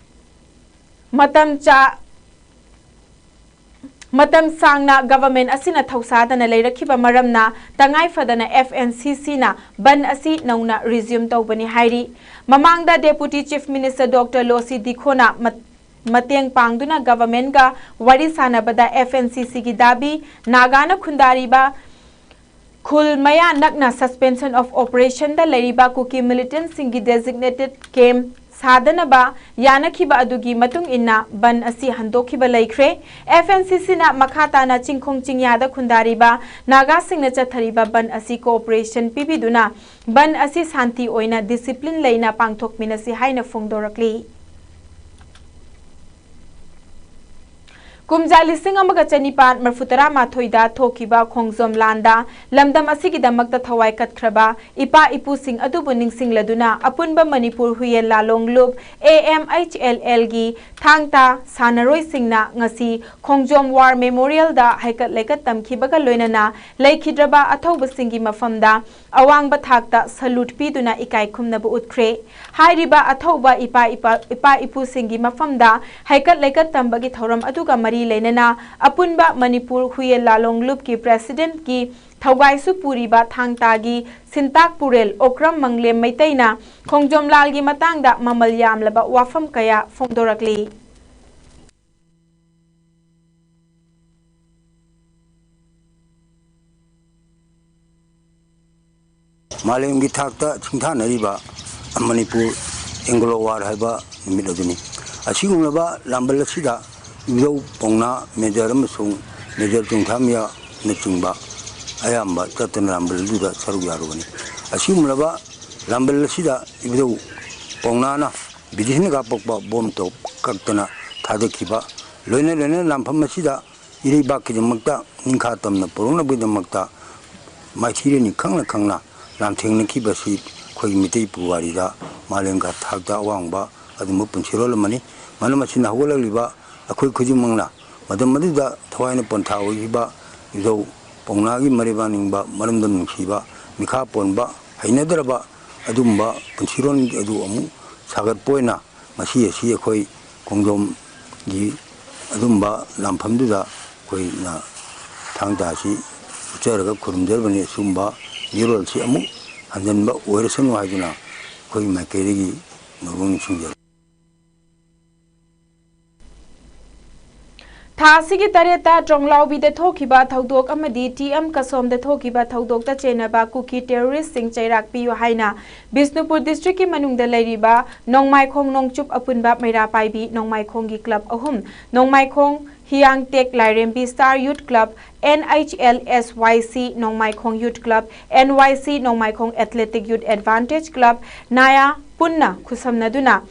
ꯃꯇꯝ ꯆꯥ-, ꯃꯇꯝ ꯁꯥꯡꯅ ꯒꯚꯔꯟꯃꯦꯟꯠ ꯑꯁꯤꯅ ꯊꯧꯁꯥꯗꯅ ꯂꯩꯔꯛꯈꯤꯕ ꯃꯔꯝꯅ ꯇꯉꯥꯏ ꯐꯗꯅ F N C Cꯅ ꯕꯟ ꯑꯁꯤ ꯅꯧꯅ resume ꯇꯧꯕꯅꯤ ꯍꯥꯏꯔꯤ꯫ ꯃꯃꯥꯡꯗ Deputy Chief Minister Doctor Lo C Dikhona ꯃ-, ꯃꯇꯦꯡ ꯄꯥꯡꯗꯨꯅ ꯒꯚꯔꯟꯃꯦꯟꯠꯒ ꯋꯥꯔꯤ ꯁꯥꯟꯅꯕꯗ F N C Cꯒꯤ ꯗꯥꯕꯤ, ꯅꯥꯒꯥꯅ ꯈꯨꯟꯗꯥꯔꯤꯕ ꯈꯨꯜ ꯃꯌꯥ ꯅꯛꯅ suspension of operationꯗ ꯂꯩꯔꯤꯕ ꯀꯨꯀꯤ militantꯁꯤꯡꯒꯤ designated camp ꯁꯥꯗꯅꯕ ꯌꯥꯅꯈꯤꯕ ꯑꯗꯨꯒꯤ ꯃꯇꯨꯡ ꯏꯟꯅ ꯕꯟ ꯑꯁꯤ ꯍꯟꯗꯣꯛꯈꯤꯕ ꯂꯩꯈ꯭ꯔꯦ꯫ F N C Cꯅ ꯃꯈꯥ ꯇꯥꯅ ꯆꯤꯡꯈꯣꯡ ꯆꯤꯡꯌꯥꯗ ꯈꯨꯟꯗꯥꯔꯤꯕ ꯅꯥꯒꯥꯁꯤꯡꯅ ꯆꯠꯊꯔꯤꯕ ꯕꯟ ꯑꯁꯤ cooperation ꯄꯤꯕꯤꯗꯨꯅ ꯕꯟ ꯑꯁꯤ ꯁꯥꯟꯇꯤ ꯑꯣꯏꯅ discipline ꯂꯩꯅ ꯄꯥꯡꯊꯣꯛꯃꯤꯟꯅꯁꯤ ꯍꯥꯏꯅ ꯐꯣꯡꯗꯣꯔꯛꯂꯤ꯫ ꯀꯨꯝꯖꯥ ꯂꯤꯁꯤꯡ ꯑꯃꯒ ꯆꯅꯤꯄꯥꯟ ꯃꯔꯤꯐꯨ ꯇꯔꯥꯃꯥꯊꯣꯏꯗ ꯊꯣꯛꯈꯤꯕ ꯈꯣꯡꯖꯣꯝ ꯂꯥꯟꯗ ꯂꯝꯗꯝ ꯑꯁꯤꯒꯤꯗꯃꯛꯇ ꯊꯋꯥꯏ ꯀꯠꯈ꯭ꯔꯕ ꯏꯄꯥ ꯏꯄꯨꯁꯤꯡ ꯑꯗꯨꯕꯨ ꯅꯤꯡꯁꯤꯡꯂꯗꯨꯅ ꯑꯄꯨꯟꯕ ꯃꯅꯤꯄꯨꯔ ꯍꯨꯌꯦꯟ ꯂꯥꯂꯣꯡ ꯂꯨꯞ, A M H L Lꯒꯤ ꯊꯥꯡ ꯇꯥ ꯁꯥꯟꯅꯔꯣꯏꯁꯤꯡꯅ ꯉꯁꯤ ꯈꯣꯡꯖꯣꯝ War Memorialꯗ ꯍꯩꯀꯠ ꯂꯩꯀꯠ ꯇꯝꯈꯤꯕꯒ ꯂꯣꯏꯅꯅ ꯂꯩꯈꯤꯗ꯭ꯔꯕ ꯑꯊꯧꯕꯁꯤꯡꯒꯤ ꯃꯐꯝꯗ ꯑꯋꯥꯡꯕ ꯊꯥꯛꯇ salute ꯄꯤꯗꯨꯅ ꯏꯀꯥꯏ ꯈꯨꯝꯅꯕ ꯎꯠꯈ꯭ꯔꯦ꯫ ꯍꯥꯏꯔꯤꯕ ꯑꯊꯧꯕ ꯏꯄꯥ ꯏꯄꯥ, ꯏꯄꯥ ꯏꯄꯨꯁꯤꯡꯒꯤ ꯃꯐꯝꯗ ꯍꯩꯀꯠ ꯂꯩꯀꯠ ꯇꯝꯕꯒꯤ ꯊꯧꯔꯝ ꯑꯗꯨꯒ ꯃꯔꯤ ꯂꯩꯅꯅ ꯑꯄꯨꯟꯕ ꯃꯅꯤꯄꯨꯔ ꯍꯨꯌꯦꯟ ꯂꯥꯂꯣꯡ ꯂꯨꯞꯀꯤ presidentꯀꯤ ꯊꯧꯒꯥꯏꯁꯨ ꯄꯨꯔꯤꯕ ꯊꯥꯡ ꯇꯥꯒꯤ ꯁꯤꯟꯇꯥꯛ ꯄꯨꯔꯦꯜ ꯑꯣꯀ꯭ꯔꯝ ꯃꯪꯂꯦꯝ ꯃꯩꯇꯩꯅ ꯈꯣꯡꯖꯣꯝ ꯂꯥꯜꯒꯤ ꯃꯇꯥꯡꯗ ꯃꯃꯜ ꯌꯥꯝꯂꯕ ꯋꯥꯐꯝ ꯀꯌꯥ ꯐꯣꯡꯗꯣꯔꯛꯂꯤ꯫ ꯃꯥꯂꯦꯝꯒꯤ ꯊꯥꯛꯇ ꯁꯤꯡꯊꯥꯅꯔꯤꯕ ꯃꯅꯤꯄꯨꯔ Anglo War ꯍꯥꯏꯕ ꯅꯨꯃꯤꯠ ꯑꯗꯨꯅꯤ꯫ ꯑꯁꯤꯒꯨꯝꯂꯕ ꯂꯥꯝꯕꯜ ꯑꯁꯤꯗ ꯏꯙꯧ ꯄꯥꯎꯅꯥ, ꯃꯦꯖꯔ ꯑꯃꯁꯨꯡ ꯃꯦꯖꯔ ꯆꯣꯡꯊꯥꯃꯤꯌꯥꯅꯆꯤꯡꯕ ꯑꯌꯥꯝꯕ ꯆꯠꯇꯨꯅ ꯂꯥꯝꯕꯜ ꯑꯗꯨꯗ ꯁꯔꯨꯛ ꯌꯥꯔꯨꯕꯅꯤ꯫ ꯑꯁꯤꯒꯨꯝꯂꯕ ꯂꯥꯝꯕꯜ ꯑꯁꯤꯗ ꯏꯙꯧ ꯄꯥꯎꯅꯥꯅ ꯕ꯭ꯔꯤꯇꯤꯁꯅ ꯀꯥꯞꯄꯛꯄ ꯕꯣꯝ ꯇꯣꯞ ꯀꯛꯇꯅ ꯊꯥꯗꯈꯤꯕ, ꯂꯣꯏꯅ ꯂꯣꯏꯅꯅ ꯂꯥꯟꯐꯝ ꯑꯁꯤꯗ ꯏꯔꯩꯕꯥꯛꯀꯤꯗꯃꯛꯇ, ꯅꯤꯡꯈꯥ ꯇꯝꯅ ꯄꯨꯔꯛꯅꯕꯒꯤꯗꯃꯛꯇ ꯃꯥꯏꯊꯤꯔꯦꯅꯤ ꯈꯪꯅ ꯈꯪꯅ ꯂꯥꯟꯊꯦꯡꯅꯈꯤꯕꯁꯤ ꯑꯩꯈꯣꯏꯒꯤ ꯃꯤꯇꯩ ꯄꯨꯋꯥꯔꯤꯗ ꯃꯥꯂꯦꯝꯒꯤ ꯊꯥꯛꯇ ꯑꯋꯥꯡꯕ ꯑꯗꯨꯝꯕ ꯄꯨꯟꯁꯤꯔꯣꯜ ꯑꯃꯅꯤ꯫ ꯃꯔꯝ ꯑꯁꯤꯅ ꯍꯧꯒꯠꯂꯛꯂꯤꯕ ꯑꯩꯈꯣꯏ ꯈꯨꯗꯤꯡꯃꯛꯅ ꯃꯇꯝ ꯑꯗꯨꯗ ꯊꯋꯥꯏꯅ ꯄꯣꯟꯊꯥ ꯑꯣꯏꯈꯤꯕ ꯏꯙꯧ ꯄꯥꯎꯅꯥꯒꯤ ꯃꯔꯩꯕꯥꯛ ꯅꯤꯡꯕ, ꯃꯔꯝꯗꯝ ꯅꯨꯡꯁꯤꯕ, ꯃꯤꯈꯥ ꯄꯣꯟꯕ, ꯍꯩꯅꯗ꯭ꯔꯕ ꯑꯗꯨꯒꯨꯝꯕ ꯄꯨꯟꯁꯤꯔꯣꯜ ꯑꯗꯨ ꯑꯃꯨꯛ ꯁꯥꯒꯠꯄ ꯑꯣꯏꯅ ꯉꯁꯤ ꯑꯁꯤ ꯑꯩꯈꯣꯏ ꯈꯣꯡꯖꯣꯝꯒꯤ ꯑꯗꯨꯝꯕ ꯂꯥꯟꯐꯝꯗꯨꯗ ꯑꯩꯈꯣꯏꯅ ꯊꯥꯡ ꯇꯥ ꯑꯁꯤ ꯎꯠꯆꯔꯒ ꯈꯨꯔꯨꯝꯖꯔꯕꯅꯤ꯫ ꯑꯁꯤꯒꯨꯝꯕ ꯃꯤꯔꯣꯜꯁꯤ ꯑꯃꯨꯛ ꯍꯟꯖꯤꯟꯕ ꯑꯣꯏꯔꯁꯅꯨ ꯍꯥꯏꯗꯨꯅ ꯑꯩꯈꯣꯏꯒꯤ ꯃꯥꯏꯀꯩꯗꯒꯤ ꯅꯧꯕ ꯅꯤꯡꯁꯤꯡꯖꯔꯤ꯫ ꯊꯥ ꯑꯁꯤꯒꯤ ꯇꯔꯦꯠꯇ ꯇ꯭ꯔꯣꯡꯂꯥꯎꯕꯤꯗ ꯊꯣꯛꯈꯤꯕ ꯊꯧꯗꯣꯛ ꯑꯃꯗꯤ ꯇꯤ ꯑꯦꯝ ꯀꯁꯣꯝꯗ ꯊꯣꯛꯈꯤꯕ ꯊꯧꯗꯣꯛꯇ ꯆꯦꯟꯅꯕ ꯀꯨꯀꯤ ꯇꯦꯔꯣꯔꯤꯁꯁꯤꯡ ꯆꯩꯔꯥꯛ ꯄꯤꯌꯨ ꯍꯥꯏꯅ ꯕꯤꯁꯅꯨꯄꯨꯔ ꯗꯤꯁꯇ꯭ꯔꯤꯛꯀꯤ ꯃꯅꯨꯡꯗ ꯂꯩꯔꯤꯕ ꯅꯣꯡꯃꯥꯏꯈꯣꯡ ꯅꯣꯡꯆꯨꯞ ꯑꯄꯨꯟꯕ ꯃꯩꯔꯥ ꯄꯥꯏꯕꯤ ꯅꯣꯡꯃꯥꯏꯈꯣꯡꯒꯤ ꯀ꯭ꯂꯕ ꯑꯍꯨꯝ, Nongmaikhong Hiyangtek Lairembi star youth club, N H L S Y C Nongmaikhong youth club, and Y C ꯅꯣꯡꯃꯥꯏꯈꯣꯡ athletic youth advantage club, ꯅꯥꯌꯥ ꯄꯨꯟꯅ ꯈꯨꯠꯁꯝꯅꯗꯨꯅ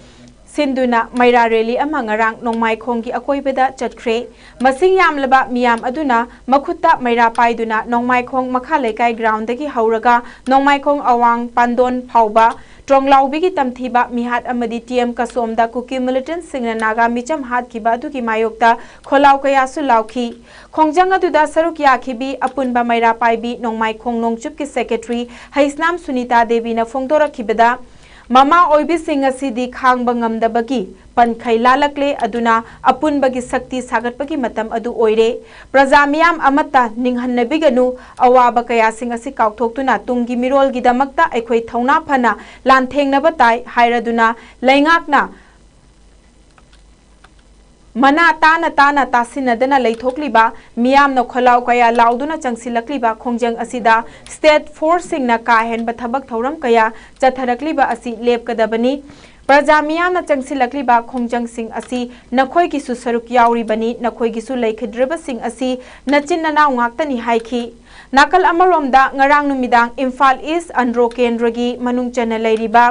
ꯁꯤꯟꯗꯨꯅ ꯃꯩꯔꯥ ꯔꯦꯂꯤ ꯑꯃ ꯉꯔꯥꯡ ꯅꯣꯡꯃꯥꯏꯈꯣꯡꯒꯤ ꯑꯀꯣꯏꯕꯗ ꯆꯠꯈ꯭ꯔꯦ꯫ ꯃꯁꯤꯡ ꯌꯥꯝꯂꯕ ꯃꯤꯌꯥꯝ ꯑꯗꯨꯅ ꯃꯈꯨꯠꯇ ꯃꯩꯔꯥ ꯄꯥꯏꯗꯨꯅ ꯅꯣꯡꯃꯥꯏꯈꯣꯡ ꯃꯈꯥ ꯂꯩꯀꯥꯏ ꯒ꯭ꯔꯥꯎꯟꯗꯒꯤ ꯍꯧꯔꯒ ꯅꯣꯡꯃꯥꯏꯈꯣꯡ ꯑꯋꯥꯡ ꯄꯥꯟꯗꯣꯟ ꯐꯥꯎꯕ ꯇ꯭ꯔꯣꯡꯂꯥꯎꯕꯤꯒꯤ ꯇꯝꯊꯤꯕ ꯃꯤꯍꯥꯠ ꯑꯃꯗꯤ ꯇꯤ ꯑꯦꯝ ꯀꯁꯣꯝꯗ ꯀꯨꯀꯤ ꯃꯤꯂꯤꯇꯦꯟꯠꯁꯤꯡꯅ ꯅꯥꯒꯥ ꯃꯤꯆꯝ ꯍꯥꯠꯈꯤꯕ ꯑꯗꯨꯒꯤ ꯃꯥꯌꯣꯛꯇ ꯈꯣꯜꯂꯥꯎ ꯀꯌꯥꯁꯨ ꯂꯥꯎꯈꯤ꯫ ꯈꯣꯡꯖꯪ ꯑꯗꯨꯗ ꯁꯔꯨꯛ ꯌꯥꯈꯤꯕꯤ ꯑꯄꯨꯟꯕ ꯃꯩꯔꯥ ꯄꯥꯏꯕꯤ ꯅꯣꯡꯃꯥꯏꯈꯣꯡ ꯅꯣꯡꯆꯨꯞꯀꯤ ꯁꯦꯀ꯭ꯔꯦꯇꯔꯤ ꯍꯩꯁꯅꯥꯝ ꯁꯨꯅꯤꯇꯥ ꯗꯦꯕꯤꯅ ꯐꯣꯡꯗꯣꯔꯛꯈꯤꯕꯗ, ꯃꯃꯥ ꯑꯣꯏꯕꯤꯁꯤꯡ ꯑꯁꯤꯗꯤ ꯈꯥꯡꯕ ꯉꯝꯗꯕꯒꯤ ꯄꯟꯈꯩ ꯂꯥꯜꯂꯛꯂꯦ, ꯑꯗꯨꯅ ꯑꯄꯨꯟꯕꯒꯤ ꯁꯛꯇꯤ ꯁꯥꯒꯠꯄꯒꯤ ꯃꯇꯝ ꯑꯗꯨ ꯑꯣꯏꯔꯦ꯫ ꯄ꯭ꯔꯖꯥ ꯃꯤꯌꯥꯝ ꯑꯃꯠꯇ ꯅꯤꯡꯍꯟꯅꯕꯤꯒꯅꯨ, ꯑꯋꯥꯕ ꯀꯌꯥꯁꯤꯡ ꯑꯁꯤ ꯀꯥꯎꯊꯣꯛꯇꯨꯅ ꯇꯨꯡꯒꯤ ꯃꯤꯔꯣꯜꯒꯤꯗꯃꯛꯇ ꯑꯩꯈꯣꯏ ꯊꯧꯅꯥ ꯐꯅ ꯂꯥꯟꯊꯦꯡꯅꯕ ꯇꯥꯏ ꯍꯥꯏꯔꯗꯨꯅ ꯂꯩꯉꯥꯛꯅ ꯃꯅꯥ ꯇꯥꯅ ꯇꯥꯅ ꯇꯥꯁꯤꯟꯅꯗꯅ ꯂꯩꯊꯣꯛꯂꯤꯕ ꯃꯤꯌꯥꯝꯅ ꯈꯣꯜꯂꯥꯎ ꯀꯌꯥ ꯂꯥꯎꯗꯨꯅ ꯆꯪꯁꯤꯜꯂꯛꯂꯤꯕ ꯈꯣꯡꯖꯪ ꯑꯁꯤꯗ ꯁ꯭ꯇꯦꯠ ꯐꯣꯔꯁꯁꯤꯡꯅ ꯀꯥ ꯍꯦꯟꯕ ꯊꯕꯛ ꯊꯧꯔꯝ ꯀꯌꯥ ꯆꯠꯊꯔꯛꯂꯤꯕ ꯑꯁꯤ ꯂꯦꯞꯀꯗꯕꯅꯤ꯫ ꯄ꯭ꯔꯖꯥ ꯃꯤꯌꯥꯝꯅ ꯆꯪꯁꯤꯜꯂꯛꯂꯤꯕ ꯈꯣꯡꯖꯪꯁꯤꯡ ꯑꯁꯤ ꯅꯈꯣꯏꯒꯤꯁꯨ ꯁꯔꯨꯛ ꯌꯥꯎꯔꯤꯕꯅꯤ, ꯅꯈꯣꯏꯒꯤꯁꯨ ꯂꯩꯈꯤꯗ꯭ꯔꯤꯕꯁꯤꯡ ꯑꯁꯤ ꯅꯆꯤꯟ ꯅꯅꯥꯎ ꯉꯥꯛꯇꯅꯤ ꯍꯥꯏꯈꯤ꯫ ꯅꯥꯀꯜ ꯑꯃꯔꯣꯝꯗ ꯉꯔꯥꯡ ꯅꯨꯃꯤꯗꯥꯡ ꯏꯝꯐꯥꯜ ꯏꯁ ꯑꯟꯗ꯭ꯔꯣ ꯀꯦꯟꯗ꯭ꯔꯒꯤ ꯃꯅꯨꯡ ꯆꯟꯅ ꯂꯩꯔꯤꯕ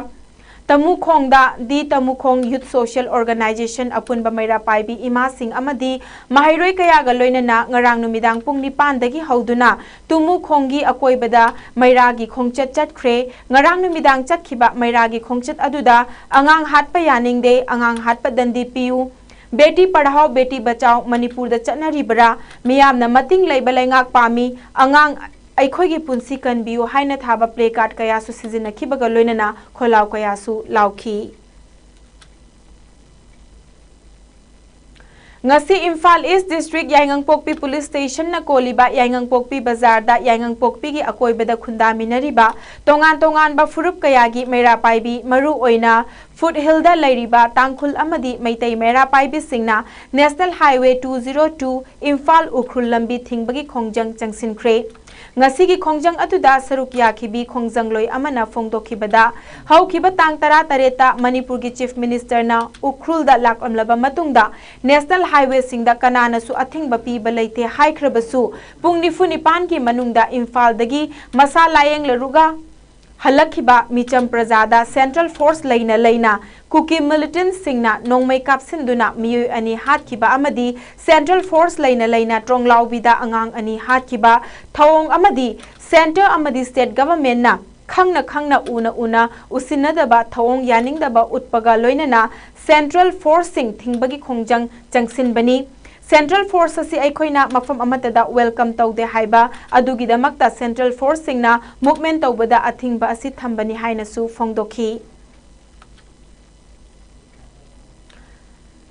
ꯇꯃꯨꯈꯣꯡꯗ ꯗꯤ ꯇꯃꯨꯈꯣꯡ Youth Social Organization ꯑꯄꯨꯟꯕ ꯃꯩꯔꯥ ꯄꯥꯏꯕꯤ ꯏꯃꯥꯁꯤꯡ ꯑꯃꯗꯤ ꯃꯍꯩꯔꯣꯏ ꯀꯌꯥꯒ ꯂꯣꯏꯅꯅ ꯉꯔꯥꯡ ꯅꯨꯃꯤꯗꯥꯡ ꯄꯨꯡ ꯅꯤꯄꯥꯟꯗꯒꯤ ꯍꯧꯗꯨꯅ ꯇꯨꯃꯨꯈꯣꯡꯒꯤ ꯑꯀꯣꯏꯕꯗ ꯃꯩꯔꯥꯒꯤ ꯈꯣꯡꯆꯠ ꯆꯠꯈ꯭ꯔꯦ꯫ ꯉꯔꯥꯡ ꯅꯨꯃꯤꯗꯥꯡ ꯆꯠꯈꯤꯕ ꯃꯩꯔꯥꯒꯤ ꯈꯣꯡꯆꯠ ꯑꯗꯨꯗ "ꯑꯉꯥꯡ ꯍꯥꯠꯄ ꯌꯥꯅꯤꯡꯗꯦ, ꯑꯉꯥꯡ ꯍꯥꯠꯄ ꯗꯟꯗꯤ ꯄꯤꯌꯨ, ꯕꯦꯇꯤ ꯄꯔꯍꯥꯎ, ꯕꯦꯇꯤ ꯕꯆꯥꯎ ꯃꯅꯤꯄꯨꯔꯗ ꯆꯠꯅꯔꯤꯕꯔꯥ? ꯃꯤꯌꯥꯝꯅ ꯃꯇꯤꯡ ꯂꯩꯕ ꯂꯩꯉꯥꯛ ꯄꯥꯝꯃꯤ, ꯑꯉꯥꯡ ꯑꯩꯈꯣꯏꯒꯤ ꯄꯨꯟꯁꯤ ꯀꯟꯕꯤꯌꯨ" ꯍꯥꯏꯅ ꯊꯥꯕ placard ꯀꯌꯥꯁꯨ ꯁꯤꯖꯤꯟꯅꯈꯤꯕꯒ ꯂꯣꯏꯅꯅ ꯈꯣꯜꯂꯥꯎ ꯀꯌꯥꯁꯨ ꯂꯥꯎꯈꯤ꯫ ꯉꯁꯤ ꯏꯝꯐꯥꯜ East District ꯌꯥꯏꯉꯪꯄꯣꯛꯄꯤ Police Station ꯅ ꯀꯣꯜꯂꯤꯕ ꯌꯥꯏꯉꯪꯄꯣꯛꯄꯤ ꯕꯖꯥꯔꯗ ꯌꯥꯏꯉꯪꯄꯣꯛꯄꯤꯒꯤ ꯑꯀꯣꯏꯕꯗ ꯈꯨꯟꯗꯥꯃꯤꯟꯅꯔꯤꯕ ꯇꯣꯉꯥꯟ ꯇꯣꯉꯥꯟꯕ ꯐꯨꯔꯨꯞ ꯀꯌꯥꯒꯤ ꯃꯩꯔꯥ ꯄꯥꯏꯕꯤ, ꯃꯔꯨ ꯑꯣꯏꯅ foothill ꯗ ꯂꯩꯔꯤꯕ ꯇꯥꯡꯈꯨꯜ ꯑꯃꯗꯤ Meitei ꯃꯩꯔꯥ ꯄꯥꯏꯕꯤꯁꯤꯡꯅ National Highway two zero two Imphal Ukhrul ꯂꯝꯕꯤ ꯊꯤꯡꯕꯒꯤ ꯈꯣꯡꯖꯪ ꯆꯪꯁꯤꯟꯈ꯭ꯔꯦ꯫ ꯉꯁꯤꯒꯤ ꯈꯣꯡꯖꯪ ꯑꯗꯨꯗ ꯁꯔꯨꯛ ꯌꯥꯈꯤꯕꯤ ꯈꯣꯡꯖꯪꯂꯣꯏ ꯑꯃꯅ ꯐꯣꯡꯗꯣꯛꯈꯤꯕꯗ, ꯍꯧꯈꯤꯕ ꯇꯥꯡ ꯇꯔꯥ ꯇꯔꯦꯠꯇ ꯃꯅꯤꯄꯨꯔꯒꯤ Chief Minister ꯅ ꯎꯈ꯭ꯔꯨꯜꯗ ꯂꯥꯛꯂꯝꯂꯕ ꯃꯇꯨꯡꯗ National Highway ꯁꯤꯡꯗ ꯀꯅꯥꯅꯁꯨ ꯑꯊꯤꯡꯕ ꯄꯤꯕ ꯂꯩꯇꯦ ꯍꯥꯏꯈ꯭ꯔꯕꯁꯨ, ꯄꯨꯡ ꯅꯤꯐꯨ ꯅꯤꯄꯥꯟꯒꯤ ꯃꯅꯨꯡꯗ ꯏꯝꯐꯥꯜꯗꯒꯤ ꯃꯁꯥ ꯂꯥꯌꯦꯡꯂꯔꯨꯒ ꯍꯜꯂꯛꯈꯤꯕ ꯃꯤꯆꯝ ꯄ꯭ꯔꯖꯥꯗ Central Force ꯂꯩꯅ ꯂꯩꯅ ꯀꯨꯀꯤ militant ꯁꯤꯡꯅ ꯅꯣꯡꯃꯩ ꯀꯥꯞꯁꯤꯟꯗꯨꯅ ꯃꯤꯑꯣꯏ ꯑꯅꯤ ꯍꯥꯠꯈꯤꯕ ꯑꯃꯗꯤ Central Force ꯂꯩꯅ ꯂꯩꯅ ꯇ꯭ꯔꯣꯡꯂꯥꯎꯕꯤꯗ ꯑꯉꯥꯡ ꯑꯅꯤ ꯍꯥꯠꯈꯤꯕ ꯊꯧꯑꯣꯡ ꯑꯃꯗꯤ Centre ꯑꯃꯗꯤ State Government ꯅ ꯈꯪꯅ ꯈꯪꯅ ꯎꯅ ꯎꯅ ꯎꯁꯤꯟꯅꯗꯕ ꯊꯧꯑꯣꯡ ꯌꯥꯅꯤꯡꯗꯕ ꯎꯠꯄꯒ ꯂꯣꯏꯅꯅ Central Force ꯁꯤꯡ ꯊꯤꯡꯕꯒꯤ ꯈꯣꯡꯖꯪ ꯆꯪꯁꯤꯟꯕꯅꯤ꯫ Central Force ꯑꯁꯤ ꯑꯩꯈꯣꯏꯅ ꯃꯐꯝ ꯑꯃꯠꯇꯗ welcome ꯇꯧꯗꯦ ꯍꯥꯏꯕ ꯑꯗꯨꯒꯤꯗꯃꯛꯇ Central Force ꯁꯤꯡꯅ movement ꯇꯧꯕꯗ ꯑꯊꯤꯡꯕ ꯑꯁꯤ ꯊꯝꯕꯅꯤ ꯍꯥꯏꯅꯁꯨ ꯐꯣꯡꯗꯣꯛꯈꯤ꯫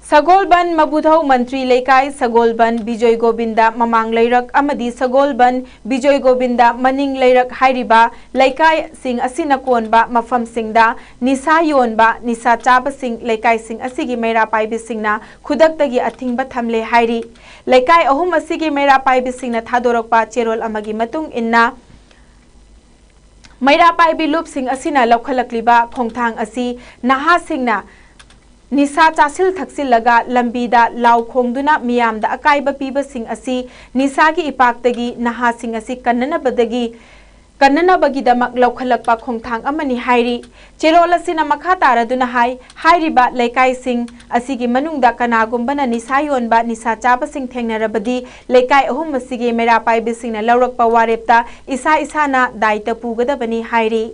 ꯁꯒꯣꯜꯕꯟ ꯃꯕꯨꯙꯧ ꯃꯟꯇ꯭ꯔꯤ ꯂꯩꯀꯥꯏ, ꯁꯒꯣꯜꯕꯟ ꯕꯤꯖꯣꯏ ꯒꯣꯕꯤꯟꯗ ꯃꯃꯥꯡ ꯂꯩꯔꯛ ꯑꯃꯗꯤ ꯁꯒꯣꯜꯕꯟ ꯕꯤꯖꯣꯏ ꯒꯣꯕꯤꯟꯗ ꯃꯅꯤꯡ ꯂꯩꯔꯛ ꯍꯥꯏꯔꯤꯕ ꯂꯩꯀꯥꯏꯁꯤꯡ ꯑꯁꯤꯅ ꯀꯣꯟꯕ ꯃꯐꯝꯁꯤꯡꯗ ꯅꯤꯁꯥ ꯌꯣꯟꯕ, ꯅꯤꯁꯥ ꯆꯥꯕꯁꯤꯡ ꯂꯩꯀꯥꯏꯁꯤꯡ ꯑꯁꯤꯒꯤ ꯃꯩꯔꯥ ꯄꯥꯏꯕꯤꯁꯤꯡꯅ ꯈꯨꯗꯛꯇꯒꯤ ꯑꯊꯤꯡꯕ ꯊꯝꯂꯦ ꯍꯥꯏꯔꯤ꯫ ꯂꯩꯀꯥꯏ ꯑꯍꯨꯝ ꯑꯁꯤꯒꯤ ꯃꯩꯔꯥ ꯄꯥꯏꯕꯤꯁꯤꯡꯅ ꯊꯥꯗꯣꯔꯛꯄ ꯆꯦꯔꯣꯜ ꯑꯃꯒꯤ ꯃꯇꯨꯡ ꯏꯟꯅ, ꯃꯩꯔꯥ ꯄꯥꯏꯕꯤ ꯂꯨꯞꯁꯤꯡ ꯑꯁꯤꯅ ꯂꯧꯈꯠꯂꯛꯂꯤꯕ ꯈꯣꯡꯊꯥꯡ ꯑꯁꯤ ꯅꯍꯥꯁꯤꯡꯅ ꯅꯤꯁꯥ ꯆꯥꯁꯤꯜ ꯊꯛꯆꯤꯜꯂꯒ ꯂꯝꯕꯤꯗ ꯂꯥꯎ ꯈꯣꯡꯗꯨꯅ ꯃꯤꯌꯥꯝꯗ ꯑꯀꯥꯏꯕ ꯄꯤꯕꯁꯤꯡ ꯑꯁꯤ ꯅꯤꯁꯥꯒꯤ ꯏꯄꯥꯛꯇꯒꯤ ꯅꯍꯥꯁꯤꯡ ꯑꯁꯤ ꯀꯟꯅꯅꯕꯗꯒꯤ ꯀꯟꯅꯅꯕꯒꯤꯗꯃꯛ ꯂꯧꯈꯠꯂꯛꯄ ꯈꯣꯡꯊꯥꯡ ꯑꯃꯅꯤ ꯍꯥꯏꯔꯤ꯫ ꯆꯦꯔꯣꯜ ꯑꯁꯤꯅ ꯃꯈꯥ ꯇꯥꯔꯗꯨꯅ ꯍꯥꯏ, ꯍꯥꯏꯔꯤꯕ ꯂꯩꯀꯥꯏꯁꯤꯡ ꯑꯁꯤꯒꯤ ꯃꯅꯨꯡꯗ ꯀꯅꯥꯒꯨꯝꯕꯅ ꯅꯤꯁꯥ ꯌꯣꯟꯕ, ꯅꯤꯁꯥ ꯆꯥꯕꯁꯤꯡ ꯊꯦꯡꯅꯔꯕꯗꯤ ꯂꯩꯀꯥꯏ ꯑꯍꯨꯝ ꯑꯁꯤꯒꯤ ꯃꯩꯔꯥ ꯄꯥꯏꯕꯤꯁꯤꯡꯅ ꯂꯧꯔꯛꯄ ꯋꯥꯔꯦꯞꯇ ꯏꯁꯥ ꯏꯁꯥꯅ ꯗꯥꯏꯇ ꯄꯨꯒꯗꯕꯅꯤ ꯍꯥꯏꯔꯤ꯫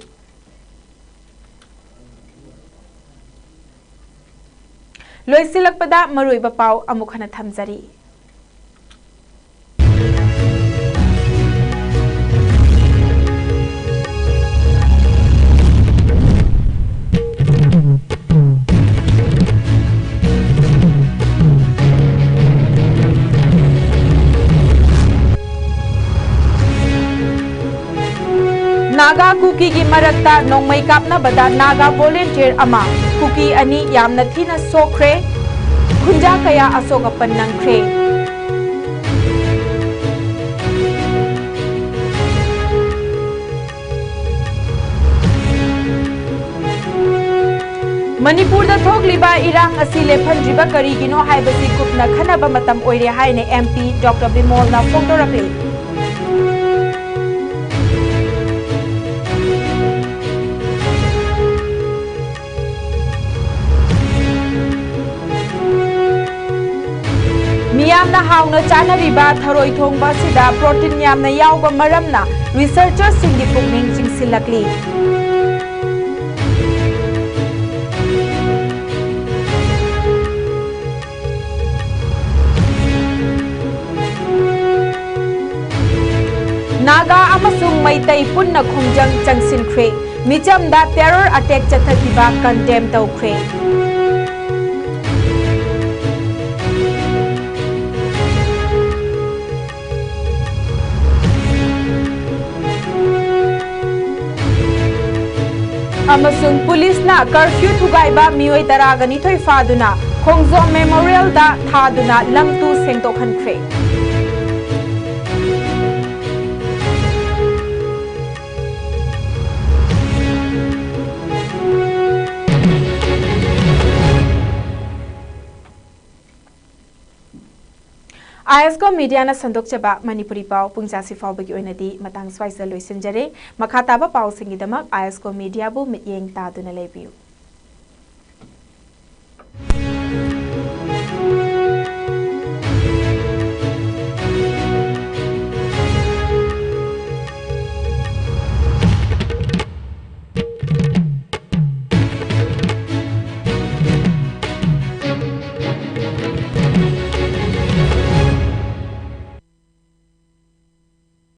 ꯂꯣꯏꯁꯤꯜꯂꯛꯄꯗ ꯃꯔꯨꯑꯣꯏꯕ ꯄꯥꯎ ꯑꯃꯨꯛ ꯍꯟꯅ ꯊꯝꯖꯔꯤ꯫ ꯅꯥꯒꯥ ꯀꯨꯀꯤꯒꯤ ꯃꯔꯛꯇ ꯅꯣꯡꯃꯩ ꯀꯥꯞꯅꯕꯗ ꯅꯥꯒꯥ volunteer ꯑꯃ, ꯀꯨꯀꯤ ꯑꯅꯤ ꯌꯥꯝꯅ ꯊꯤꯅ ꯁꯣꯛꯈ꯭ꯔꯦ, ꯈꯨꯟꯖꯥ ꯀꯌꯥ ꯑꯁꯣꯛ ꯑꯄꯟ ꯅꯪꯈ꯭ꯔꯦ꯫ ꯃꯅꯤꯄꯨꯔꯗ ꯊꯣꯛꯂꯤꯕ ꯏꯔꯥꯡ ꯑꯁꯤ ꯂꯦꯞꯍꯟꯗ꯭ꯔꯤꯕ ꯀꯔꯤꯒꯤꯅꯣ ꯍꯥꯏꯕꯁꯤ ꯀꯨꯞꯅ ꯈꯟꯅꯕ ꯃꯇꯝ ꯑꯣꯏꯔꯦ ꯍꯥꯏꯅ M P Doctor ꯕꯤꯃꯣꯜꯅ ꯐꯣꯡꯗꯣꯔꯛꯂꯤ꯫ ꯃꯤꯌꯥꯝꯅ ꯍꯥꯎꯅ ꯆꯥꯅꯔꯤꯕ ꯊꯔꯣꯏ ꯊꯣꯡꯕ ꯑꯁꯤꯗ protein ꯌꯥꯝꯅ ꯌꯥꯎꯕ ꯃꯔꯝꯅ researchersꯁꯤꯡꯒꯤ ꯄꯨꯛꯅꯤꯡ ꯆꯤꯡꯁꯤꯜꯂꯛꯂꯤ꯫ ꯅꯥꯒꯥ ꯑꯃꯁꯨꯡ ꯃꯩꯇꯩ ꯄꯨꯟꯅ ꯈꯣꯡꯖꯪ ꯆꯪꯁꯤꯟꯈ꯭ꯔꯦ꯫ ꯃꯤꯆꯝꯗ terror attack ꯆꯠꯊꯈꯤꯕ condemn ꯇꯧꯈ꯭ꯔꯦ꯫ ꯑꯃꯁꯨꯡ ꯄꯨꯂꯤꯁꯅ curfew ꯊꯨꯒꯥꯏꯕ ꯃꯤꯑꯣꯏ ꯇꯔꯥꯒ ꯅꯤꯊꯣꯏ ꯐꯥꯗꯨꯅ ꯈꯣꯡꯖꯣꯝ memorialꯗ ꯊꯥꯗꯨꯅ ꯂꯝ ꯇꯨ ꯁꯦꯡꯗꯣꯛꯍꯟꯈ꯭ꯔꯦ꯫ ꯑꯥꯏ ꯑꯦꯁ ꯀꯣ ꯃꯤꯗꯤꯌꯥꯅ ꯁꯟꯗꯣꯛꯆꯕ ꯃꯅꯤꯄꯨꯔꯤ ꯄꯥꯎ ꯄꯨꯡ ꯆꯥꯁꯤ ꯐꯥꯎꯕꯒꯤ ꯑꯣꯏꯅꯗꯤ ꯃꯇꯥꯡ ꯁ꯭ꯋꯥꯏꯁꯤꯗ ꯂꯣꯏꯁꯤꯟꯖꯔꯦ꯫ ꯃꯈꯥ ꯇꯥꯕ ꯄꯥꯎꯁꯤꯡꯒꯤꯗꯃꯛ ꯑꯥꯏ ꯑꯦꯁ ꯀꯣ ꯃꯤꯗꯤꯌꯥꯕꯨ ꯃꯤꯠꯌꯦꯡ ꯇꯥꯗꯨꯅ ꯂꯩꯕꯤꯌꯨ꯫